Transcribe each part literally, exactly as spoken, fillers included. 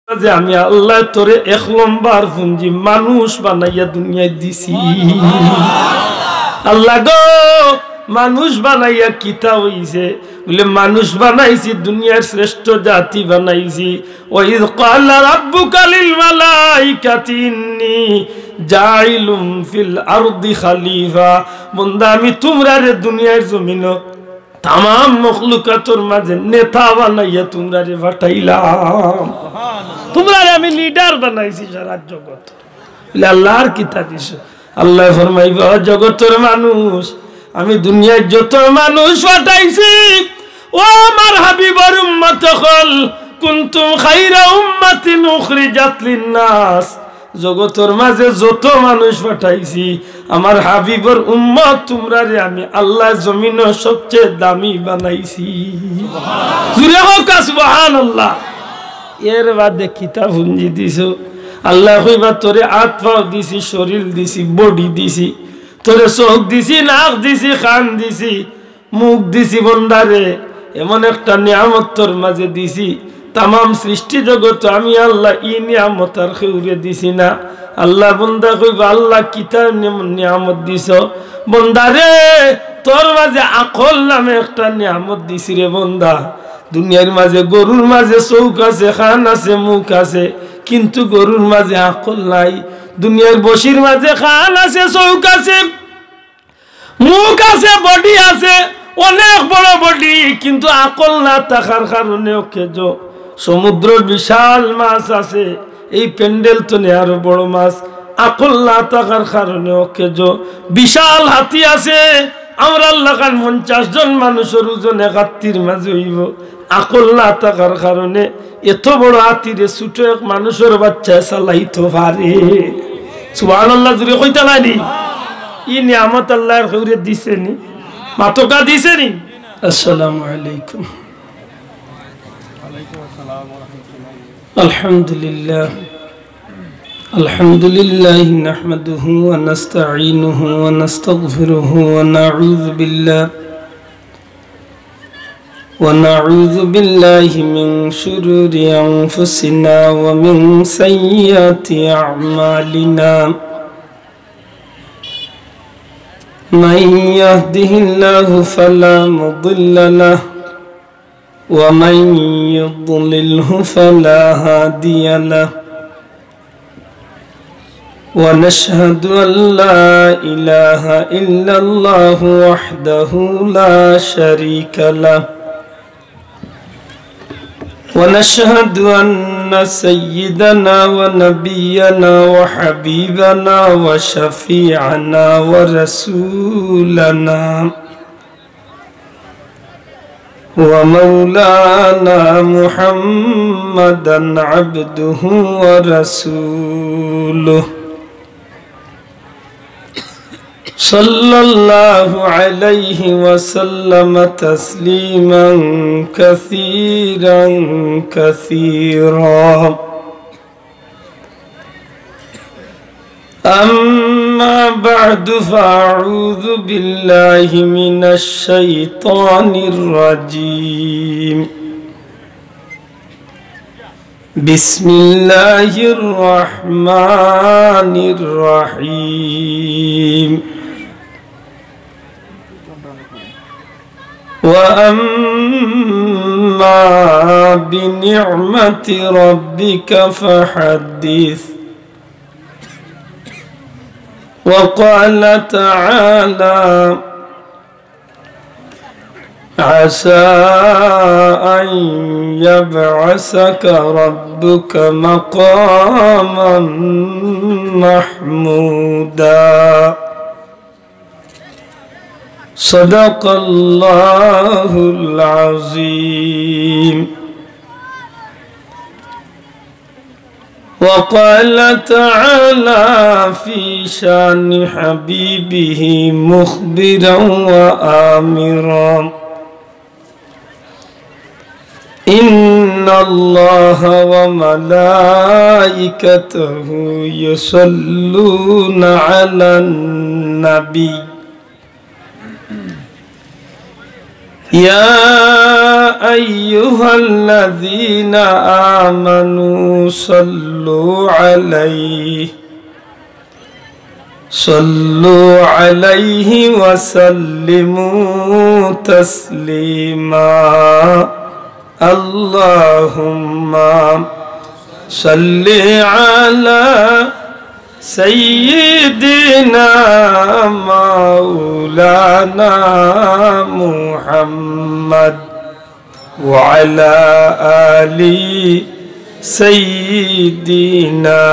যে আমি আল্লায় তোরে এক লম্বর পুঞ্জি মানুষ বানাইয়া দুনিয়াত দিছি। আল্লাহ গো, মানুষ বানাইয়া কিতা অইছে? বলে, মানুষ বানাইছি, দুনিয়ার শ্রেষ্ঠ জাতি বানাইছি। وإذ قال ربك للملائكة إني جاعل في الأرض خليفة। বন্দা, আমি তুমরারে দুনিয়ার জমিনো তামাম মখলুকাতর মাঝে নেতা বানাইয়া তুমরারে পাঠাইলাম। তুমরারে আমি লিডার বানাইছি সারা জগত। বলে, আল্লাহ আর কিতা দিছো? আল্লায় ফরমাইবা, জগতর মানুষ, আমি দুনিয়ার যত মানুষ পাঠাইছি, ও আমার হাবিবর উম্মত অকল, কুনতুম খায়রা উম্মাতিন উখরিজাত লিন্নাস, জগতর মাঝে যত মানুষ পাঠাইছি, আমার হাবিবর উম্মত তুমরারে আমি আল্লায় জমিনো সবচেয়ে দামি বানাইছি। জুরে কউক্কা সুবহানাল্লাহ। এর বাদে কিতা পুঞ্জি দিছো? আল্লায় কইবা, তোরে আত পাও দিছি, শরীল দিছি, বডি দিছি, তোরে চউখ দিছি, নাক দিছি, কান দিছি, মুখ দিছি বন্দারে, এমন একটা নিয়ামত তোর মাঝে দিছি, তামাম সৃষ্টি জগত আমি আল্লায় ই নিয়ামত আর কেউরে দিছি না। আল্লাহ বন্দা কইবা, আল্লাহ কিতা নিয়াম-, নিয়ামত দিছো? বন্দারে, তোর মাঝে আকল নামে একটা নিয়ামত দিছি রে বন্দা। দুনিয়ার মাঝে গরুর মাঝে চউখ আছে, কান আছে, মুখ আছে, কিন্তু গরুর মাঝে আকল নাই। দুনিয়ার বশির মাঝে কান আছে, চউখ আছে, মুখ আছে, বডি আছে, অনেক বড় বডি, কিন্তু আকল না থাকার কারণে অকেজো। সমুদ্রর বিশাল মাছ আছে, এই প্যান্ডেল তনে আরো বড় মাছ, আকল না থাকার কারণে অকেজো। বিশাল হাতি আছে, আমরার লাখান পঞ্চাশ জন মানুষর ওজন এক হাতির মাঝে অইবো। আকল না থাকার কারণে এত বড় হাতিরে ছোট এক মানুষর বাচ্চায় চালাইতো পারে। সুবহানাল্লাহ, জুরে কইতা নানি? ই নিয়ামত আল্লায় আর কেউরে দিছে নি? মাতকা দিছে নি? আসসালামু আলাইকুম। الحمد لله. الحمد لله نحمده ونستعينه ونستغفره ونعوذ بالله ونعوذ بالله من شرور أنفسنا ومن سيئات أعمالنا. من يهده الله فلا مضل له، ومن يضلله فلا هادي له. ونشهد أن لا إله إلا الله وحده لا شريك له. ونشهد أن سيدنا ونبينا وحبيبنا وشفيعنا ورسولنا ومولانا محمدا عبده ورسوله، صلى الله عليه وسلم تسليما كثيرا كثيرا. أما بعد، فأعوذ بالله من الشيطان الرجيم. بسم الله الرحمن الرحيم. وأما بنعمة ربك فحدث. وقال تعالى: عسى أن يبعثك ربك مقاما محمودا. صدق الله العظيم. وقال تعالى في شان حبيبه مخبرا وآمرا: إن الله وملائكته يصلون على النبي، يا أيها الذين آمنوا صلوا عليه، صلوا عليه وسلموا تسليما. اللهم صل على سيدنا مولانا محمد وعلى آل سيدنا।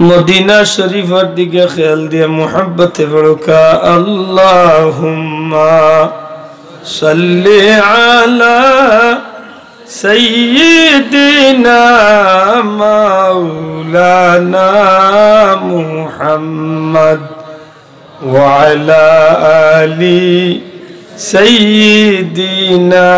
মদিনা শরীফর দিকে খেয়াল দিয়া মুহাব্বতে পড়ুক্কা, اللهم صل على سيدنا مولانا محمد وعلى آل سيدنا۔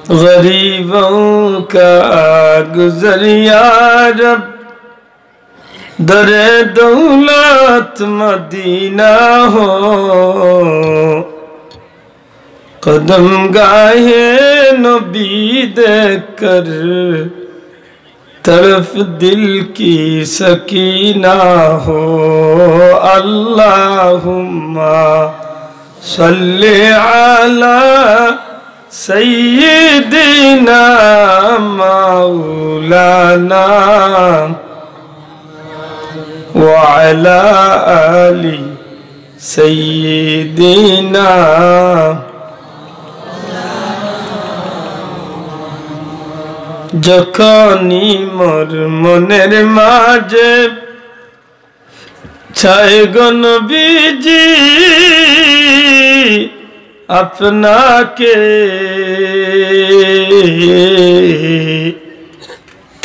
غریبوں کا گزر یا رب، در دولت مدینہ ہو، قدم گاہ نبی دیکھ کر تڑپ دل کی سکینہ ہو۔ اللهم صل على سيدنا مولانا وعلى آل سيدنا۔ যখনই মোর মনের মাঝে চায় গো নবীজি আপনাকে,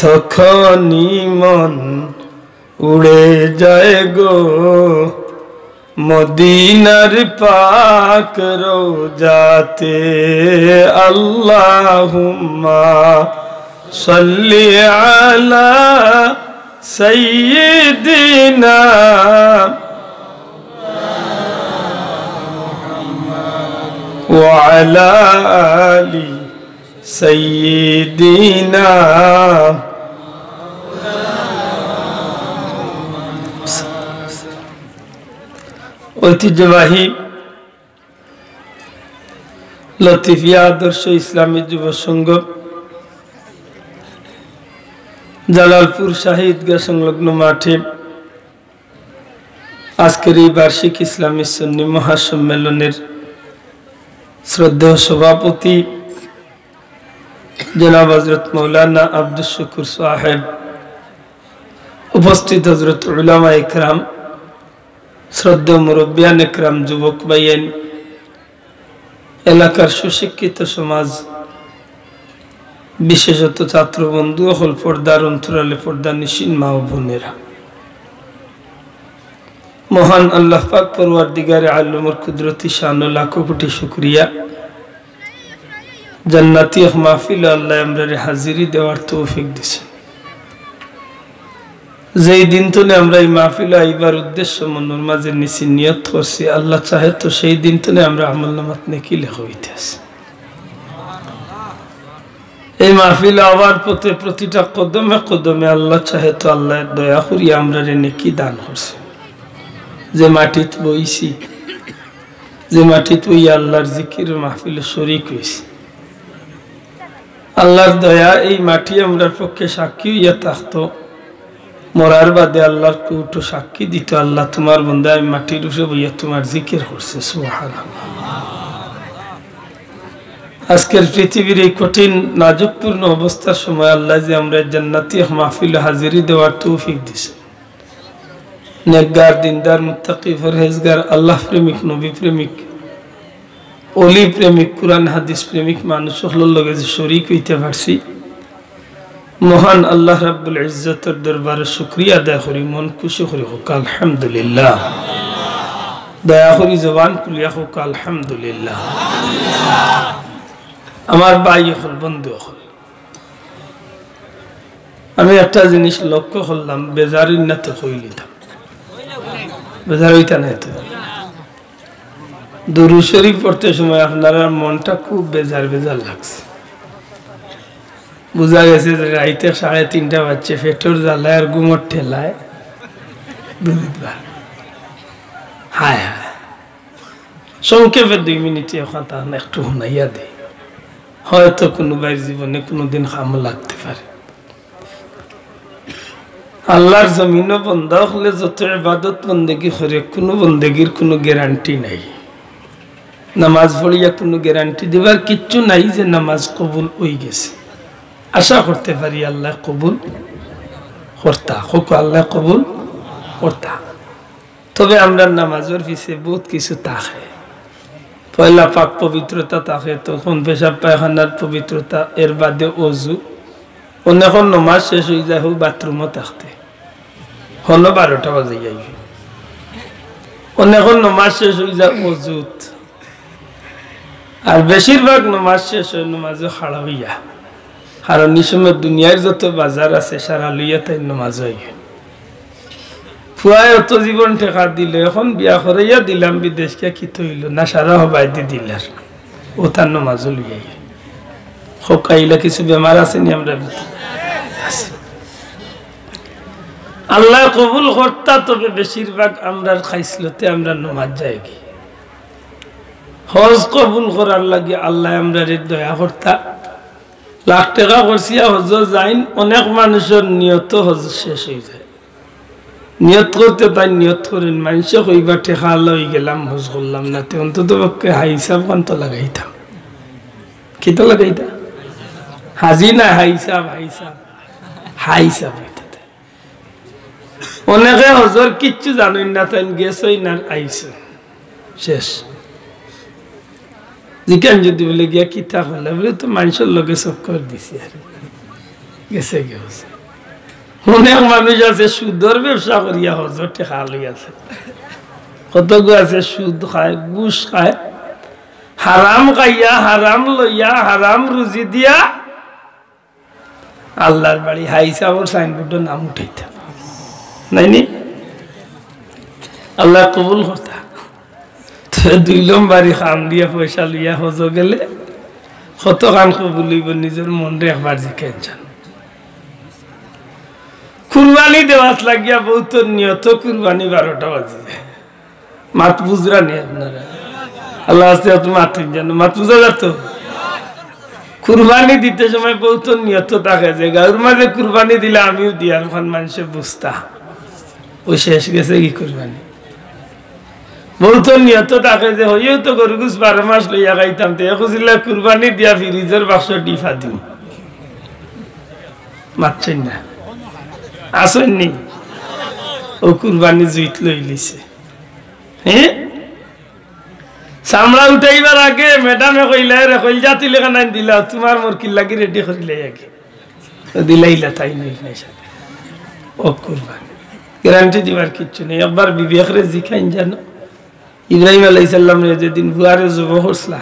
তখনই মন উড়ে যায় গো মদিনার পাক রোজাতে। اللهم صل على سيدنا وعلى آل سيدنا। ঐতিহ্যবাহী লতিফিয়া আদর্শ ইসলামী যুব সংঘ, জালালপুর শাহী ঈদগাহ সংলগ্ন মাঠে আজকের এই বার্ষিক ইসলামী সুন্নি মহাসম্মেলনের শ্রদ্ধেয় সভাপতি জনাব হযরত মাওলানা আব্দুস শুকুর সাহেব, উপস্থিত হযরত উলামা একরাম, শ্রদ্ধেয় মুরব্বিয়ান একরাম, যুবক ভাইয়াইন, এলাকার সুশিক্ষিত সমাজ, বিশেষত ছাত্র বন্ধু অকল, পর্দার অন্তরালে পর্দানিশীন মা ও বোনেরা, মহান আল্লাহ পাক পরওয়ারদিগারে আলমর কুদরতি শান ও লাখো কোটি শুকরিয়া। জান্নাতি এক মাহফিলো আল্লায় আমরারে হাজিরি দেওয়ার তৌফিক দিছে। যেই দিন তনে আমরা এই মাহফিলো আইবার উদ্দেশ্য মনর মাঝে নিছি, নিয়ত করছি, আল্লাহ চাহে তো সেই দিন তনে আমরা আমলনামাত নেকি লেখা অইতে আছে। এই মাহফিলো আওয়ার পথে প্রতিটা কদমে কদমে আল্লাহ চাহে তো আল্লায় দয়া করি আমরারে নেকি দান করছে। যে মাটিত বইছি, যে মাটিত বইয়া আল্লাহর জিকির মাহফিলো শরিক অইছি, আল্লাহর দয়া এই মাটি আমরার পক্ষে সাক্ষী অইয়া থাকতো। মরার বাদে আল্লাহর কোর্টো সাক্ষী দিতো, "আল্লাহ, তুমার বন্দা এই মাটির উপরে বইয়া তুমার জিকির করছে।" সুবহানাল্লাহ। আজকের পৃথিবীর এই কঠিন নাজুকপূর্ণ অবস্থার সময় আল্লায় যে আমরারে জান্নাতি এক মাহফিলো হাজিরি দেওয়ার তৌফিক দিছে, নেককার, দিনদার, মুত্তাকি, পরহেজগার, আল্লাহ প্রেমিক, নবী প্রেমিক, অলি প্রেমিক, কুরআন হাদিস প্রেমিক মানুষ অকলর লগে যে শরিক অইতে পারছি, মহান আল্লাহ রাব্বুল ইজ্জতর দরবারে শুকরিয়া আদায় করি, মন খুশি করি কউক্কা আলহামদুলিল্লাহ। দয়া করি জবান খুলিয়া কউক্কা আলহামদুলিল্লাহ। আমার ভাই অকল, বন্ধু অকল, আমি একটা জিনিস লক্ষ্য করলাম, বেজার অইন না তো কইলিতাম, বেজার অইতা নায় তো। দুরূদ শরীফ পড়তে সময় আপনারার মনটা খুব বেজার বেজার লাগছে। বুঝা গেছে যে রাইতে সাড়ে তিনটা বাজছে, পেটর জ্বালায় আর ঘুমর ঠেলায় দুরূদ বার। হায় হায়। সংক্ষেপে দুই মিনিটে কথা একটু হুনাইয়া দেই, হয়তো কুনুবাইর জীবনে কুনুদিন কামো লাগতে পারে। আল্লার জমিনো বন্দা অকলে যত ইবাদত বন্দেগি করে, কুনু বন্দেগির কুনু গ্যারান্টি নাই। নামাজ পড়িয়া কুনু গ্যারান্টি দিবার কিচ্ছু নাই যে নামাজ কবুল অইগেছে। আশা করতে পারি আল্লায় কবুল করতা, কউক্কা আল্লায় কবুল করতা। তবে আমরার নামাজর পিছে বউত কিছু থাকে। পয়লা পাক পবিত্রতা থাকে, তখন পেশাব পায়খানার পবিত্রতা, এর বাদে অজু। অনেকর নমাজ শেষ অইযায় হউ বাথরুমো থাকতে, হনো বারোটা বাজি যাইবে। অনেকর নমাজ শেষ অইযায় অজুত। আর বেশিরভাগ নমাজ শেষ অয় নমাজো খাড়া অইয়া। কারণ ই সময় দুনিয়ার যত বাজার আছে সারা লইয়া তাইন নমাজো আইন। পুয়ায় অত জীবন টেকা দিল, এখন বিয়া করাইয়া দিলাম বিদেশ গিয়া কিতা অইলো না, সারা হবায়দি দিলার, অউ তার নমাজো লইয়া আইন। কউক্কা ইলা কিছু বেমার আছে নি আমরার ভিতরে? আছে। আল্লায় কবুল করতা, তবে বেশিরভাগ আমরার খাইছলতে আমরার নমাজ যায়গি। হজ কবুল করার লাগি আল্লায় আমরারে দয়া করতা। লাখ টেকা খরচিয়া হজো যাইন, অনেক মানুষর নিয়তো হজ শেষ অইযায়। নিয়ত করতে তাইন নিয়ত করইন, মানষে কইবা টেকা আলা অইগেলাম, হজ করলাম না, তে অন্তত পক্ষে হাই হিসাব খান তো লাগাইতাম। কিতা লাগাইতা? হাজি না হাই হিসাব, হাই হিসাব, হাই হিসাব অইতা। অনেকে হজর কিচ্ছু জানইন না, তাইন গেছইন আর আইছইন, শেষ। জিকাইন যদি বুলে গিয়া কিতা করলে, বুলে তো মানষর লগে চক্কর দিছি আর গেছে গিয়া হজে। অনেক মানুষ আছে সুদর ব্যবসা করিয়া হজর টেকা লইয়া যায়। কতগু আছে সুদ খায়, ঘুষ খায়, হারাম খাইয়া, হারাম লইয়া, হারাম রুজি দিয়া আল্লার বাড়ি হাই হিসাবর সাইনবোর্ডো নাম উঠাইতা। নায় নি? আল্লায় কবুল করতা। তো দুই নম্বরি কাম দিয়া পয়সা লইয়া হজো গেলে কতখান কবুল অইবো, নিজর মনরে একবার জিকাইন চাইন। কুরবানি দেওয়াত লাগিয়া বউতর নিয়তো কুরবানি বারোটা বাজি যায়। মাত বুঝরা নি আপনারা? আল্লার ওয়াস্তে অত মাত অইন যেন, মাত বুঝা যার তো? কুরবানি দিতে সময় বউতর নিয়ত থাকে যে গাউর মাঝে কুরবানি দিলে আমিও দিয়ার, অখান মানষে বুঝতা। অউ শেষ গেছেগি কুরবানি। বউতর নিয়ত থাকে যে হইও তো গরু গুস বারো মাস লইয়া খাইতাম, তে খুজিলা কুরবানি দিয়া ফ্রিজর বাক্সো ডিফা দিমু। মাতছইন না। আছইন নি? অউ কুরবানি জুইত লইলিছে। হে? চামড়া উঠাইবার আগে ম্যাডামে কইলা, "এরে কইলজা তুলি খানাইন দিলাও, তুমার মোর কিল্লাগি রেডি করিলাই আগে।" তো দিলাইলা তাইন নাই সাথে। অউ কুরবানি। গ্যারান্টি দিবার কিচ্ছু নাই। একবার বিবেকরে জিকাইন জানো, ইব্রাহিম আলাইহিস সালামরে যেদিন ফুয়ারে জবো করছলা,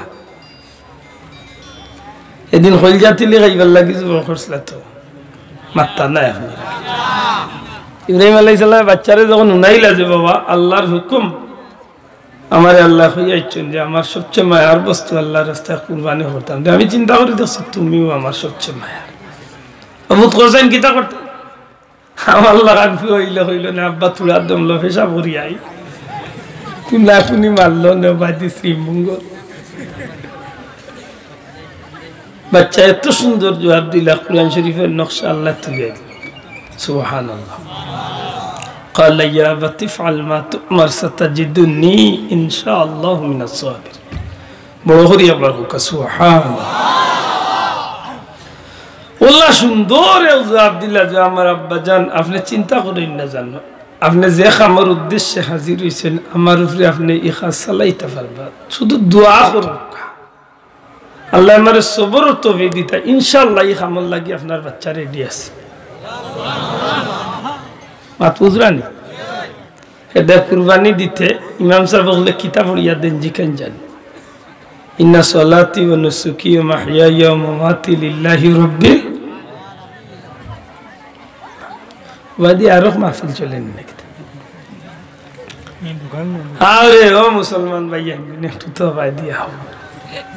এদিন কইলজা তুলি খাইবার লাগি জবো করছলা তো। মাতরা না অখন। ইব্রাহিম আলাইহিস সালামে বাচ্চারে যখন হুনাইলা যে, "বাবা, আল্লার হুকুম, আমারে আল্লায় কইয়া আইছইন যে আমার সবচেয়ে মায়ার বস্তু আল্লার রাস্তায় কুরবানি করতাম। তে আমি চিন্তা করি দেখছি তুমিও আমার সবচেয়ে মায়ার।" অউ বুঝ করছইন কিতা করতা? আমার লাখান ফুয়া অইলে কইলো না, "আব্বা, থুড়া দমলো, পেশাব করি আই।" তুই লাখুনি মারলো না, বাদি শ্রীমঙ্গল। বাচ্চা এত সুন্দর জুয়াব দিলা, কুরআন শরিফর নকশা আল্লায় তুলিয়া দিলা। সুবহানাল্লাহ। قال يا أبت افعل ما تؤمر ستجدني إن شاء الله من الصابرين। বড় করি আবার কউক্কা, সুবহানাল্লাহ। অলা সুন্দর এক জুয়াব দিলা যে, "আমার আব্বাজান, আপনে চিন্তা করইন না জানো, আপনে যে কামর উদ্দেশ্যে হাজির অইছইন, আমার উপরে আপনে ই কাজ চালাইতা পারবা, শুধু দোয়া করউক্কা।" আল্লায় আমারে সবরর তৌফিক দিতা, ইনশাআল্লাহ ই কামর লাগি আপনার বাচ্চা রেডি আছে। মাত বুঝরা নি? এরে কুরবানি দিতে ইমাম সাব অকলে কিতা পড়িয়া দেইন জিকাইন জানি। إن صلاتي ونسكي ومحياي ومماتي لله رب ال-, বাদে আরো মাহফিল চলে নি নাকি? আরে ও মুসলমান ভাই, একটু তো বাই দিয়া হোক।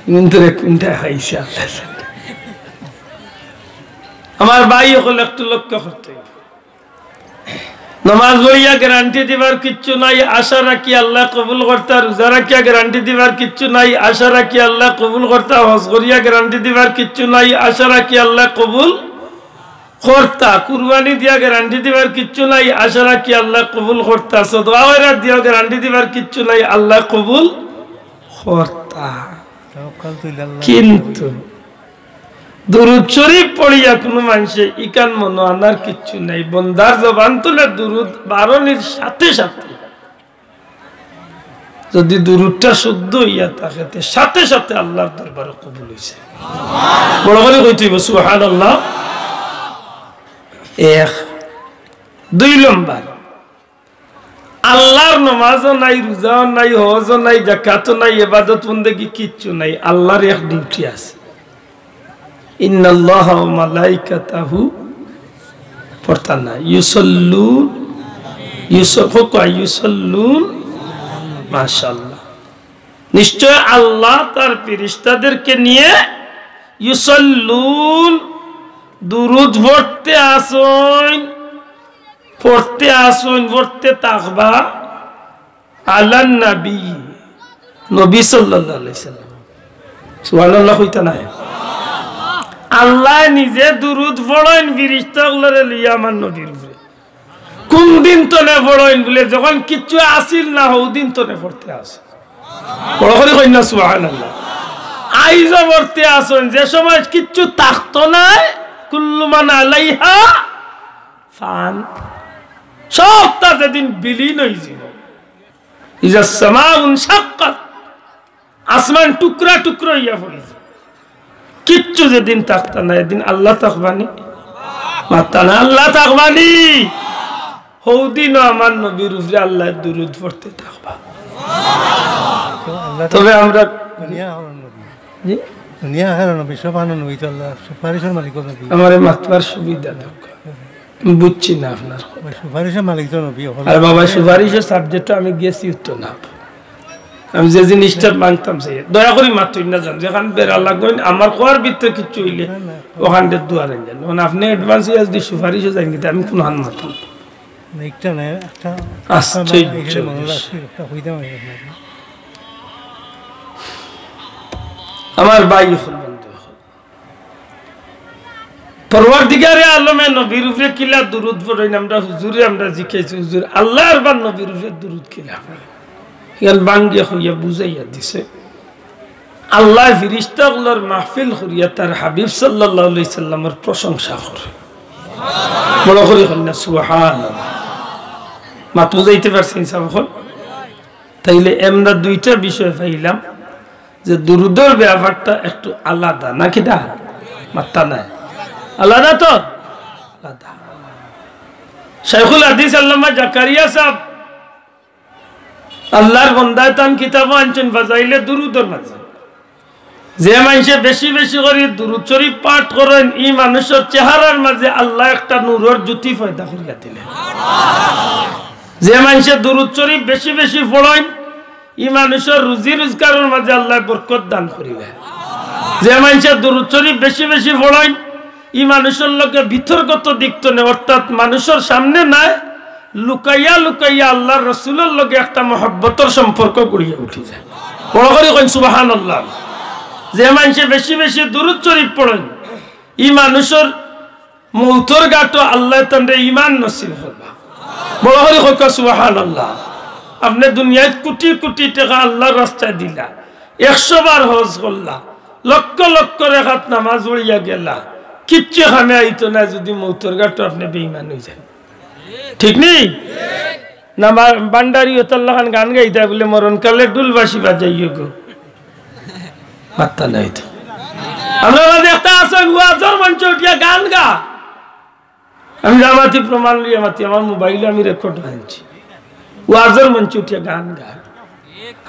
কিন্তু রে কোনটা খাইছে আল্লাহ জানে। আমার ভাই অকল একটু লক্ষ্য করতে অইবো। নমাজ পড়িয়া গ্যারান্টি দিবার কিচ্ছু নাই, আশা রাখি আল্লায় কবুল করতা। রোজা রাখিয়া গ্যারান্টি দিবার কিচ্ছু নাই, আশা রাখি আল্লায় কবুল করতা। হজ করিয়া গ্যারান্টি দিবার কিচ্ছু নাই, আশা রাখি আল্লায় কবুল করতা। কুরবানি দিয়া গ্যারান্টি দিবার কিচ্ছু নাই, আশা রাখি আল্লায় কবুল করতা। সদকা খয়রাত দিয়া গ্যারান্টি দিবার কিচ্ছু নাই, আল্লায় কবুল করতা। তাওয়াক্কালতু ইলাল্লাহ। কিন্তু দুরুদ শরীফ পড়িয়া কুনু মানষে ইখান মনো আনার কিচ্ছু নাই। বন্দার জবান তনে দুরুদ বারনির সাথে সাথে যদি দুরুদটা শুদ্ধ অইয়া থাকে, তে সাথে সাথে আল্লার দরবারে কবুল অইছে। বড় করি কইতে অইবো, সুবহানাল্লাহ। এক। দুই নম্বর, আল্লার নমাজও নাই, রোজাও নাই, হজও নাই, জাকাতও নাই, ইবাদত বন্দেগি কিচ্ছু নাই। আল্লার এক ডিউটি আছে, ইন্নাল্লাহা ওয়া মালাইকাতাহু, পড়তা না, ইউসাল্লুন, ইউস-, হোক, ইউসাল্লুন, মাশাআল্লাহ। নিশ্চয় আল্লাহ তার ফিরিস্তাদেরকে নিয়ে ইউসাল্লুন, দুরুদ পড়তে আসইন, পড়তে আসইন, পড়তে থাকবা। আলান নবী, নবী সাল্লাল্লাহু আলাইহি সাল্লাম। সুবহানাল্লাহ কইতা নায়? আল্লায় নিজে দুরুদ পড়ইন ফিরিস্তা অকলরে লইয়া আমার নবীর উপরে। কুন দিন তনে পড়ইন বুলে, যখন কিচ্ছু আছিল না, হউ দিন তনে পড়তে আসইন। বড় করি কইন না সুবহানাল্লাহ। আইজও পড়তে আসইন, যে সময় কিচ্ছু থাকতো নায়, কুল্লু মান আলাইহা ফান। সবটা যেদিন বিলীন অইযিবো, ইজা সামাউন শাক্কাত, আসমান টুকরা টুকরা অইয়া পড়িছে। কিচ্ছু যেদিন থাকতা না, এদিন আল্লাহ থাকবানি? মাততা না, আল্লাহ থাকবানি? হউদিনও আমার নবীর উপরে আল্লায় দুরুদ পড়তে থাকবা। আল্লাহ তবে আমরা দুনিয়া আখেরাত নবী। জি? দুনিয়া আখেরাত নবী, সব আনো নবী তো আল্লাহ, সুপারিশের মালিক নবী। আমারে মাতবার সুবিধা দেউক্কা। বুঝছি না আপনার কথা। ওই সুপারিশের মালিক তো নবী, হলো। আর বাবা, সুপারিশের subject-ও আমি গেছি উত্তর না। আমি যে জিনিসটা মানতাম চাই, দয়া করি মাতইন না যান, যেখান বেড়া লাগইন, আমার কওয়ার ভিতরে কিচ্ছু অইলে না, না। ওখান দিয়ে দুয়ারে যান। এখন আপনি advance অইয়া যদি সুপারিশে যাইন, কিন্তু আমি কুনখান মাততাম? না, একটা না, একটা, আচ্ছা, একটা ঠিক, মানে, ঠিক, মনে ঠিক। রাখছি, একটা কইতাম আমি আপনাকে। আমার ভাই অকল, বন্ধু অকল, পরওয়ারদিগারে আলমে নবীর উপরে কিলা দুরুদ পড়ইন, আমরা হুজুরে আমরা জিকাইছি, "হুজুর, আল্লায় আরবার নবীর উপরে দুরুদ কিলা পড়ইন?" ইয়ান ভাঙ্গিয়া কইয়া বুঝাইয়া দিছে। আল্লায় ফিরিস্তা অকলর মাহফিল করিয়া তার হাবিব সাল্লাল্লাহু আলাইহি সাল্লামর প্রশংসা করে। বড় করি কইন না, সুবহানাল্লাহ। মাত বুঝাইতে পারছি, ইনসাফ অকল? তাইলে আমরা দুইটা বিষয় পাইলাম যে দুরুদর ব্যাপারটা একটু আলাদা, নাকি দা? মাততা নায়? আলাদা তো? আলাদা। শাইখুল হাদিস আল্লামা জাকারিয়া সাহেব আল্লার বন্দায় তান কিতাবও আনছইন ফাজাইলে দুরুদর মাঝে। যে মানষে বেশি বেশি করি দুরুদ শরীফ পাঠ করইন, ই মানুষর চেহারার মাঝে আল্লায় একটা নূরর জ্যোতি পয়দা করিয়া দিলে। যে মানষে দুরুদ শরীফ বেশি বেশি পড়ইন, ই মানুষর রুজি রোজগারর মাঝে আল্লায় বরকত দান করিলে। যে মানষে দুরুদ শরীফ বেশি বেশি পড়ইন, ই মানুষর লগে ভিতরগত দিক তনে, অর্থাৎ মানুষর সামনে নায়, লুকাইয়া লুকাইয়া আল্লার রসুলর লগে একটা মহব্বতর সম্পর্ক গড়িয়া উঠি যায়। বড় করি কইন সুবহানাল্লাহ। যে মানষে বেশি বেশি দুরুদ শরীফ পড়ইন, ই মানুষর মউতর ঘাটো আল্লায় তানরে ইমান নসিব করবা। বড় করি কউক্কা সুবহানাল্লাহ। আপনে দুনিয়াত কুটি কুটি টেকা আল্লার রাস্তায় দিলা, একশো বার হজ করলা, লক্ষ লক্ষ রেকাত নামাজ পড়িয়া গেলা, কিচ্ছু কামে আইতো না যদি মউতর ঘাটো আপনে বেইমান অইযাইন। ঠিক নি? না, ভান্ডারি অতার লাখান গান গাইতা বুলে, "মরণকালে ঢুল বাঁশি বাজাইও গো।" মাততা নায় তো। আমরার মাঝে একটা আছইন, ওয়াজর মঞ্চে উঠিয়া গান গা। আমি যা মাতি প্রমাণ লইয়া মাতি, আমার মোবাইলো আমি রেকর্ড আনছি। ওয়াজর মঞ্চে উঠিয়া গান গা।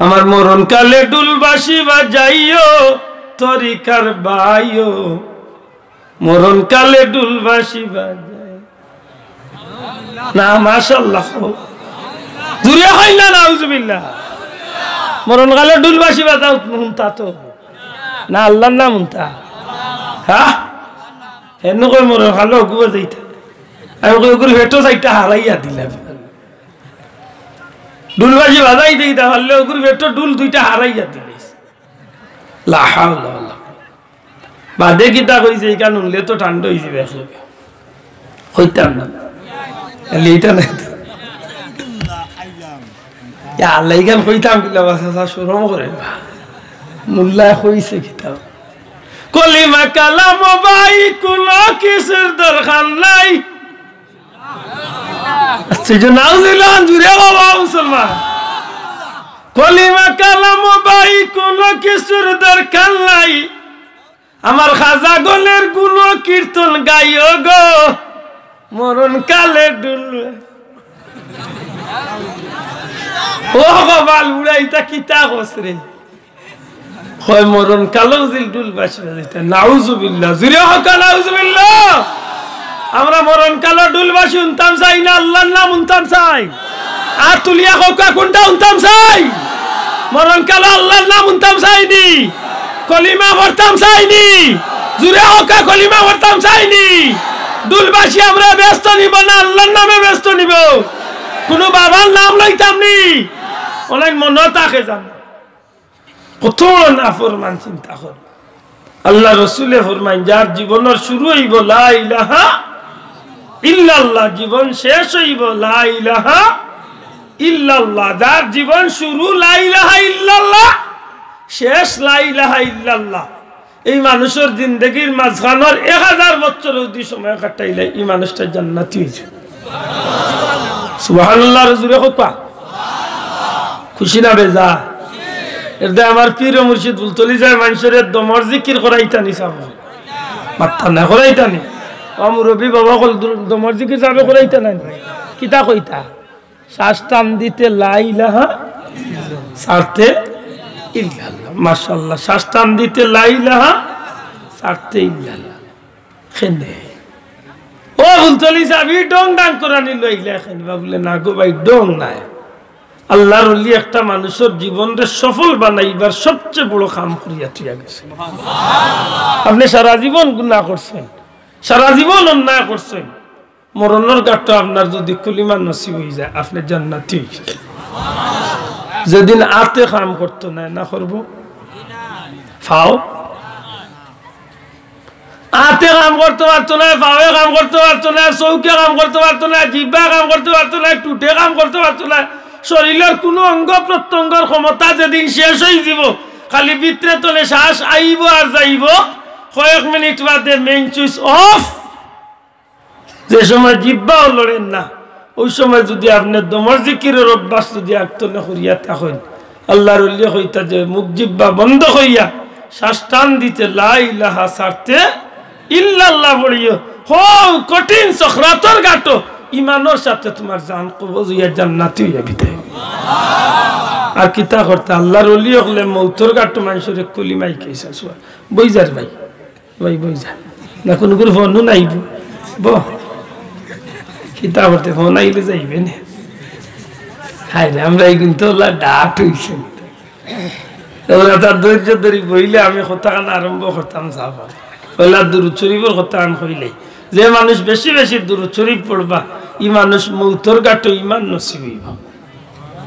আমার মরণকালে ঢুল বাঁশি বাজাইও, তরিকার ভাইও। মরণকালে ঢুল বাঁশি বাজাইও। না, মাশাআল্লাহ। জুরে কইন না, নাউজুবিল্লাহ। মরণকালো ঢুল বাঁশি বাজা হুনতা তো। না, আল্লার নাম হুনতা। হ্যাঁ? এমনে কই মরণকালো অগু বাজাইতা। আমি কই অগুর পেটো চাইরটা হারাইয়া দিলাম। ঢুল বাঁশি বাজাইতা পারলে অগুর পেটো ঢুল দুইটা হারাইয়া দিলাইছ। লা হাওলা ওয়ালা কুওয়াতা। বাদে কিতা কইছে, ইখান হুনলে তো ঠান্ডা অইযিবা একলগে। কইতাম না। খালি ইটা নাই তো। ইয়া আল্লাহ, ইখান কইতাম কিলা বা, চাচা শরম করে বা। মোল্লায় কইছে কিতা। কলিমা কালাম ভাই কুনু কিছুর দরকার নাই। আচ্ছা, এই যে নাউজুবিল্লাহ, জুরে বাবা মুসলমান। কলিমা কালাম ভাই কুনু কিছুর দরকার নাই। আমার খাজা গলের গুণ কীর্তন গাইও গো, মরণকালে ঢুল। ও কপাল পুড়া, ইতা কিতা কস রে? কয় মরণকালো জিল ঢুল বাঁশি বাজাইতা। নাউজুবিল্লাহ, জুরে কউক্কা নাউজুবিল্লাহ। আমরা মরণকালো ঢুল বাঁশি হুনতাম চাই না, আল্লার নাম হুনতাম চাই? আত তুলিয়া কউক্কা, কুনটা হুনতাম চাই? মরণকালো আল্লার নাম হুনতাম চাই নি? কলিমা পড়তাম চাই নি? জুরে কউক্কা, কলিমা পড়তাম চাই নি? ঢুল বাঁশি আমরারে বেহেস্তো নিবো না, আল্লার নামে বেহেস্তো নিবো? কুনু বাবার নাম লইতাম নি? অলাইন মনো থাকে জানো। কত বড় নাফরমান, চিন্তা কর। আল্লার রসুলে ফরমাইন, যার জীবনর শুরু অইবো লা ইলাহা ইল্লাল্লাহ, জীবন শেষ অইবো লা ইলাহা ইল্লাল্লাহ। যার জীবন শুরু লা ইলাহা ইল্লাল্লাহ, শেষ লা ইলাহা ইল্লাল্লাহ, এই মানুষর জিন্দেগির মাঝখানর এক হাজার বছর যদি সময় কাটাইলে, ই মানুষটা জান্নাতি অইযিবো। সুবহানাল্লাহ, জুরে কউক্কা। খুশি না বেজার? এরদায় আমার পীর ও মুর্শিদ ফুলতলি ছাহেব মানষরে দমর জিকির করাইতা নি চাবো? মাতইন না, করাইতা নি? ও মুরব্বি বাবা অকল, দু-, দমর জিকির চাবো করাইতা না নি? কিতা কইতা? শ্বাস টান দিতে লা ইলাহা, ছাড়তে ইল্লাল্লাহ। মাশাআল্লাহ, শ্বাস টান দিতে লা ইলাহা, ছাড়তে ইল্লাল্লাহ। কেনে? ও ফুলতলি ছাহেব, ই ঢং ঢাং করানি লইলা কেনে বা? বুলে, না গো ভাই, ঢং নায়। আল্লার ওলি একটা মানুষর জীবনরে সফল বানাইবার সবচেয়ে বড় কাম করিয়া থইয়া গেছে। আপনে সারা জীবন গুনা করছেন, সারা জীবন অন্যায় করছেন, মরণর ঘাটো আপনার যদি কলিমা নসিব অইযায়, আপনে জান্নাতি অইগেছইন। যেদিন আতে কাম করতো নায়, না করবো? ফাও আতে কাম করতো পারতো নায়, ফাওয়ে কাম করতো পারতো নায়, চউখে কাম করতো পারতো নায়, জিব্বায় কাম করতো পারতো নায়, ঠুটে কাম করতো পারতো নায়, শরীলর কুনু অঙ্গ প্রত্যঙ্গর ক্ষমতা যেদিন শেষ অইযিবো, খালি ভিতরে তনে শ্বাস আইবো আর যাইবো, কয়েক মিনিট বাদে main switch off। যে সময় জিব্বাও লড়ের না, ওই সময় যদি আপনে দমর জিকিরর অভ্যাস যদি আগ তনে করিয়া থাকইন, আল্লার ওলিয়ে কইতা যে মুখ জিব্বা বন্ধ করিয়া শ্বাস টান দিতে লা ইলাহা, ছাড়তে ইল্লাল্লাহ পড়িও। হউ কঠিন সকরাতর ঘাটো ইমানর সাথে তুমার জান কবজ অইয়া জান্নাতি অইয়া বিদায়। আর কিতা করতা? আল্লার ওলি অকলে মউতর ঘাটো মানষরে কলিমা হিকাইছইন। বইযার ভাই। ভাই, বইযা। না, কুনু কুনু ফোনও নাই, ব-, ব-, কিতা করতে ফোন আইলে যাইবে নে। হায় রে, আমরা এই কিন্তু ওলা ডাট অইছে। ওরা তার ধৈর্য ধরি বইলে আমি কথাখান আরম্ভ করতাম, সাহাবা। ওলা দুরুদ শরীফর কথাখান কইলাই। যে মানুষ বেশি বেশি দুরুদ শরীফ পড়বা, ই মানুষ মউতর ঘাটো ইমান নসিব অইবো।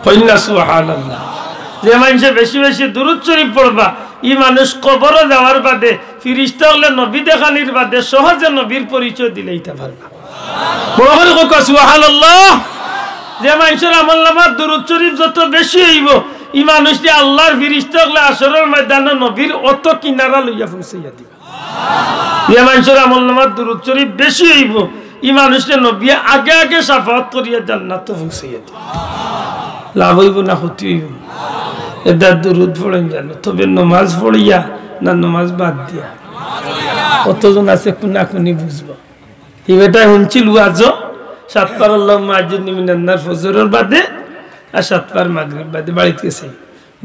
কইন না সুবহানাল্লাহ। যে মানষে বেশি বেশি দুরুদ শরীফ পড়বা, ই মানুষ কবরো যাওয়ার বাদে ফিরিস্তা অকলে নবী দেখানির বাদে সহজে নবীর পরিচয় দিলাইতা পারবা। বড় করি কউক্কা সুবহানাল্লাহ। যে মানষর আমলনামাত দুরুদ শরীফ যত বেশি অইবো, ই মানুষরে আল্লার ফিরিস্তা অকলে হাশরর ময়দানো নবীর অত কিনারা লইয়া পৌঁছাইয়া দিবা। যে মানষর আমলনামাত দুরুদ শরীফ বেশি অইবো, ই মানুষরে নবীয়ে আগে আগে শাফাআত করিয়া জান্নাতো পৌঁছাইয়া দিবা। লাভ অইবো না ক্ষতি অইবো? এরদায় দুরুদ পড়ইন জানো, তবে নমাজ পড়িয়া না নমাজ বাদ দিয়া? কতজন আছে কুনাকুনি বুঝবো? ই বেটায় হুনছিল ওয়াজো, সাতবার আল্লাহুম্মা আজিরনি মিনান নার ফজরর বাদে, আর সাতবার মাগরিব বাদে বাড়িত গেছে।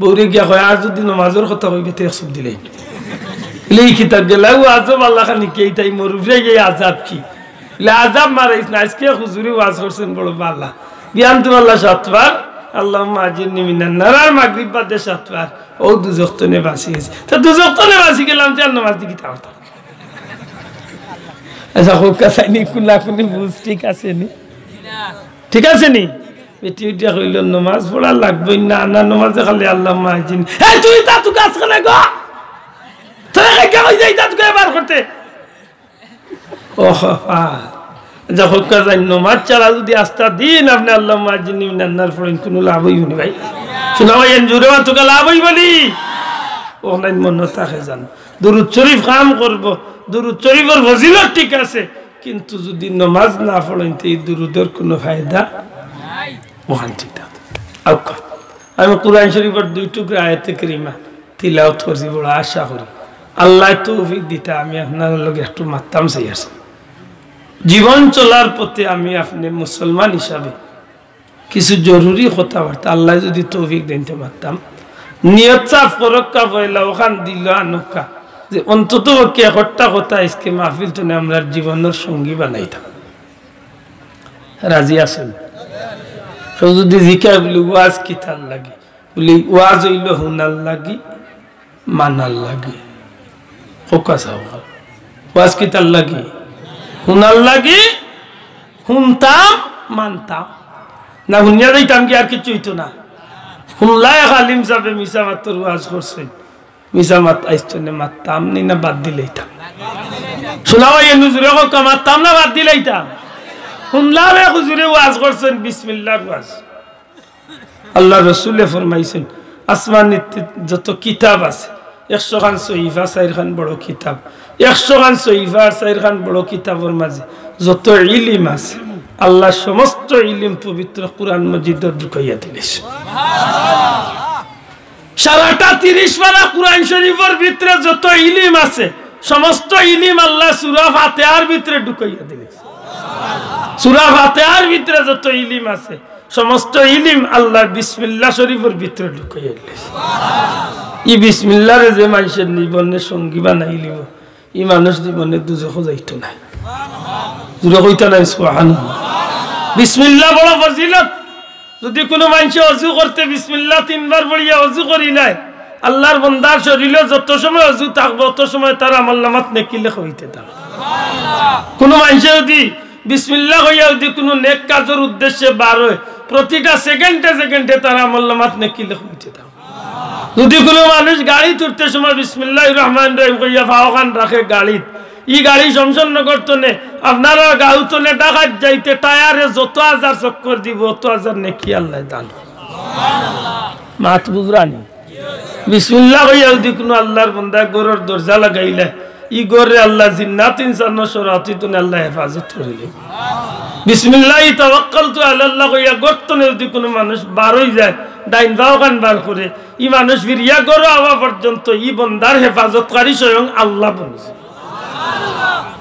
বউরে গিয়া কয়, "আর যুদি নমাজর কথা কইবে, তে এক চুপ দিলে।" বলে, "ই কিতা গেলা ওয়াজো বালা খানি কি, ইতাই মরুফিয়া গিয়া আজাব কি?" বলে, "আজাব মারাইস না, আইজকে হুজুরে ওয়াজ করছইন বড় বালা। বিয়ান তো আল্লাহ সাতবার, আল্লাহুম্মা আজিরনি মিনান নার, আর মাগরিব বাদে সাতবার।" অউ দুজখ তনে বাঁচি গেছে। তো দুজখ তনে বাঁচি গেলাম, যে আর নমাজ দি কিতা করতাম? আচ্ছা, কউক্কা চাইন নি, কুনাকুনি বুঝ ঠিক আছে নি? ঠিক আছে নি? বেটি উঠিয়া কইল, "নমাজ পড়া লাগবো না, না নমাজে খালি আল্লাহুম্মা আজিরনি।" এই তুই তা তুই গাছ কেনে গো? তোরা কাইকা কই যাই তা তুই এবার করতে? ও বাবা, যা কউক্কা চাইন, নমাজ ছাড়া যদি আস্তা দিন আপনে আল্লাহুম্মা আজিরনি মিনান নার পড়ইন, কুনু লাভ অইবো নি ভাই? শুনা ভাই, এন জুরে মাতুক্কা, লাভ অইবো নি? অখান মনো থাকে যান। দুরুদ শরিফ কাম করবো, দুরুদ শরিফর ফজিলত ঠিক আছে, কিন্তু যদি নমাজ না পড়ইন, তে ই দুরুদর কুনু ফায়দা অখান ঠিক থাকে। আউক্কা, আমি কুরআন শরিফর দুই টুকরা আয়াতে কারিমা তিলাওয়াত করছি, বড় আশা করি আল্লায় তৌফিক দিতা আমি আপনারার লগে একটু মাততাম চাই আছি। জীবন চলার পথে আমি আপনে মুসলমান হিসাবে কিছু জরুরি কথাবার্তা আল্লায় যদি তৌফিক দেইন তে মাততাম। নিয়ত সাফ করউক্কা পয়লা, অখান দিলো আনউক্কা, যে অন্তত পক্ষে একটা কথা আইজকে মাহফিল তনে আমরার জীবনর সঙ্গী বানাইতাম। রাজি আছইন? কেউ যদি জিকায় বলে, "ওয়াজ কিতার লাগি?" বলি, "ওয়াজ অইলো হুনার লাগি, মানার লাগি।" কউক্কা চাও, ওয়াজ কিতার লাগি? হুনার লাগি, হুনতাম, মানতাম। না হুনিয়া যাইতাম গি, আর কিচ্ছু অইতো না। হুনলা এক আলিম সাবে মিছা মাতর ওয়াজ করছইন, মিছা মাত আইজ তনে মাততাম নি না বাদ দিলাইতাম? শুনা ভাই, এন জুরে কউক্কা, মাততাম না বাদ দিলাইতাম? হুনলাম এক হুজুরে ওয়াজ করছইন, বিসমিল্লার ওয়াজ। আল্লার রসুলে ফরমাইছইন, আসমানিত যত কিতাব আছে, একশো খান সহিফা, চাইর খান বড় কিতাব, একশো খান সহিফা আর চাইর খান বড় কিতাবর মাঝে যত ইলিম আছে, আল্লায় সমস্ত ইলিম পবিত্র কুরআন মজিদো ঢুকাইয়া দিলাইছইন। সারাটা তিরিশ পারা কুরআন শরিফর ভিতরে যত ইলিম আছে, সমস্ত ইলিম আল্লায় সূরা ফাতিহার ভিতরে ঢুকাইয়া দিলাইছইন। সূরা ফাতিহার ভিতরে যত ইলিম আছে, সমস্ত ইলিম আল্লায় বিসমিল্লাহ শরিফর ভিতরে ঢুকাইয়া দিলাইছইন। ই বিসমিল্লাহরে যে মানষে জীবনে সঙ্গী বানাইলিবো, ই মানুষ জীবনে দুজখো যাইতো নায়। জুরে কইতা নায় সুবহানাল্লাহ। বিসমিল্লাহ বড় ফজিলত। যদি কুনু মানষে অজু করতে বিসমিল্লাহ তিনবার পড়িয়া অজু করিলায়, আল্লার বন্দার শরীলো যত সময় অজু থাকবো, অত সময় তার আমলনামাত নেকি লেখা অইতে থাকবো। কুনু মানষে যদি বিসমিল্লাহ কইয়া যদি কুনু নেক কাজর উদ্দেশ্যে বার অয়, প্রতিটা সেকেন্ডে সেকেন্ডে তার আমলনামাত নেকি লেখা অইতে থাকবো। যদি কুনু মানুষ গাড়িত উঠতে সময় বিসমিল্লাহির রহমানির রহিম কইয়া পাওখান রাখে গাড়িত, ই গাড়ি শমশেরনগর তনে আপনারার গাঁও তনে ঢাকাত যাইতে টায়ারে যত হাজার চক্কর দিবো, অত হাজার নেকি আল্লায় দান। মাত বুঝরা নি? বিসমিল্লাহ কইয়া যদি কুনু আল্লার বন্দায় ঘরর দরজা লাগাইলে, ই ঘররে আল্লায় জিন্নাত ইনসানর শরাতি তনে আল্লায় হেফাজত করিলে। বিসমিল্লাহি তাওয়াক্কালতু আলাল্লাহ কইয়া ঘর তনে যদি কুনু মানুষ বার অই যায়, ডাইন পাওখান বার করে, ই মানুষ ফিরিয়া ঘরো আওয়া পর্যন্ত ই বন্দার হেফাজতকারী স্বয়ং আল্লাহ বনিছে।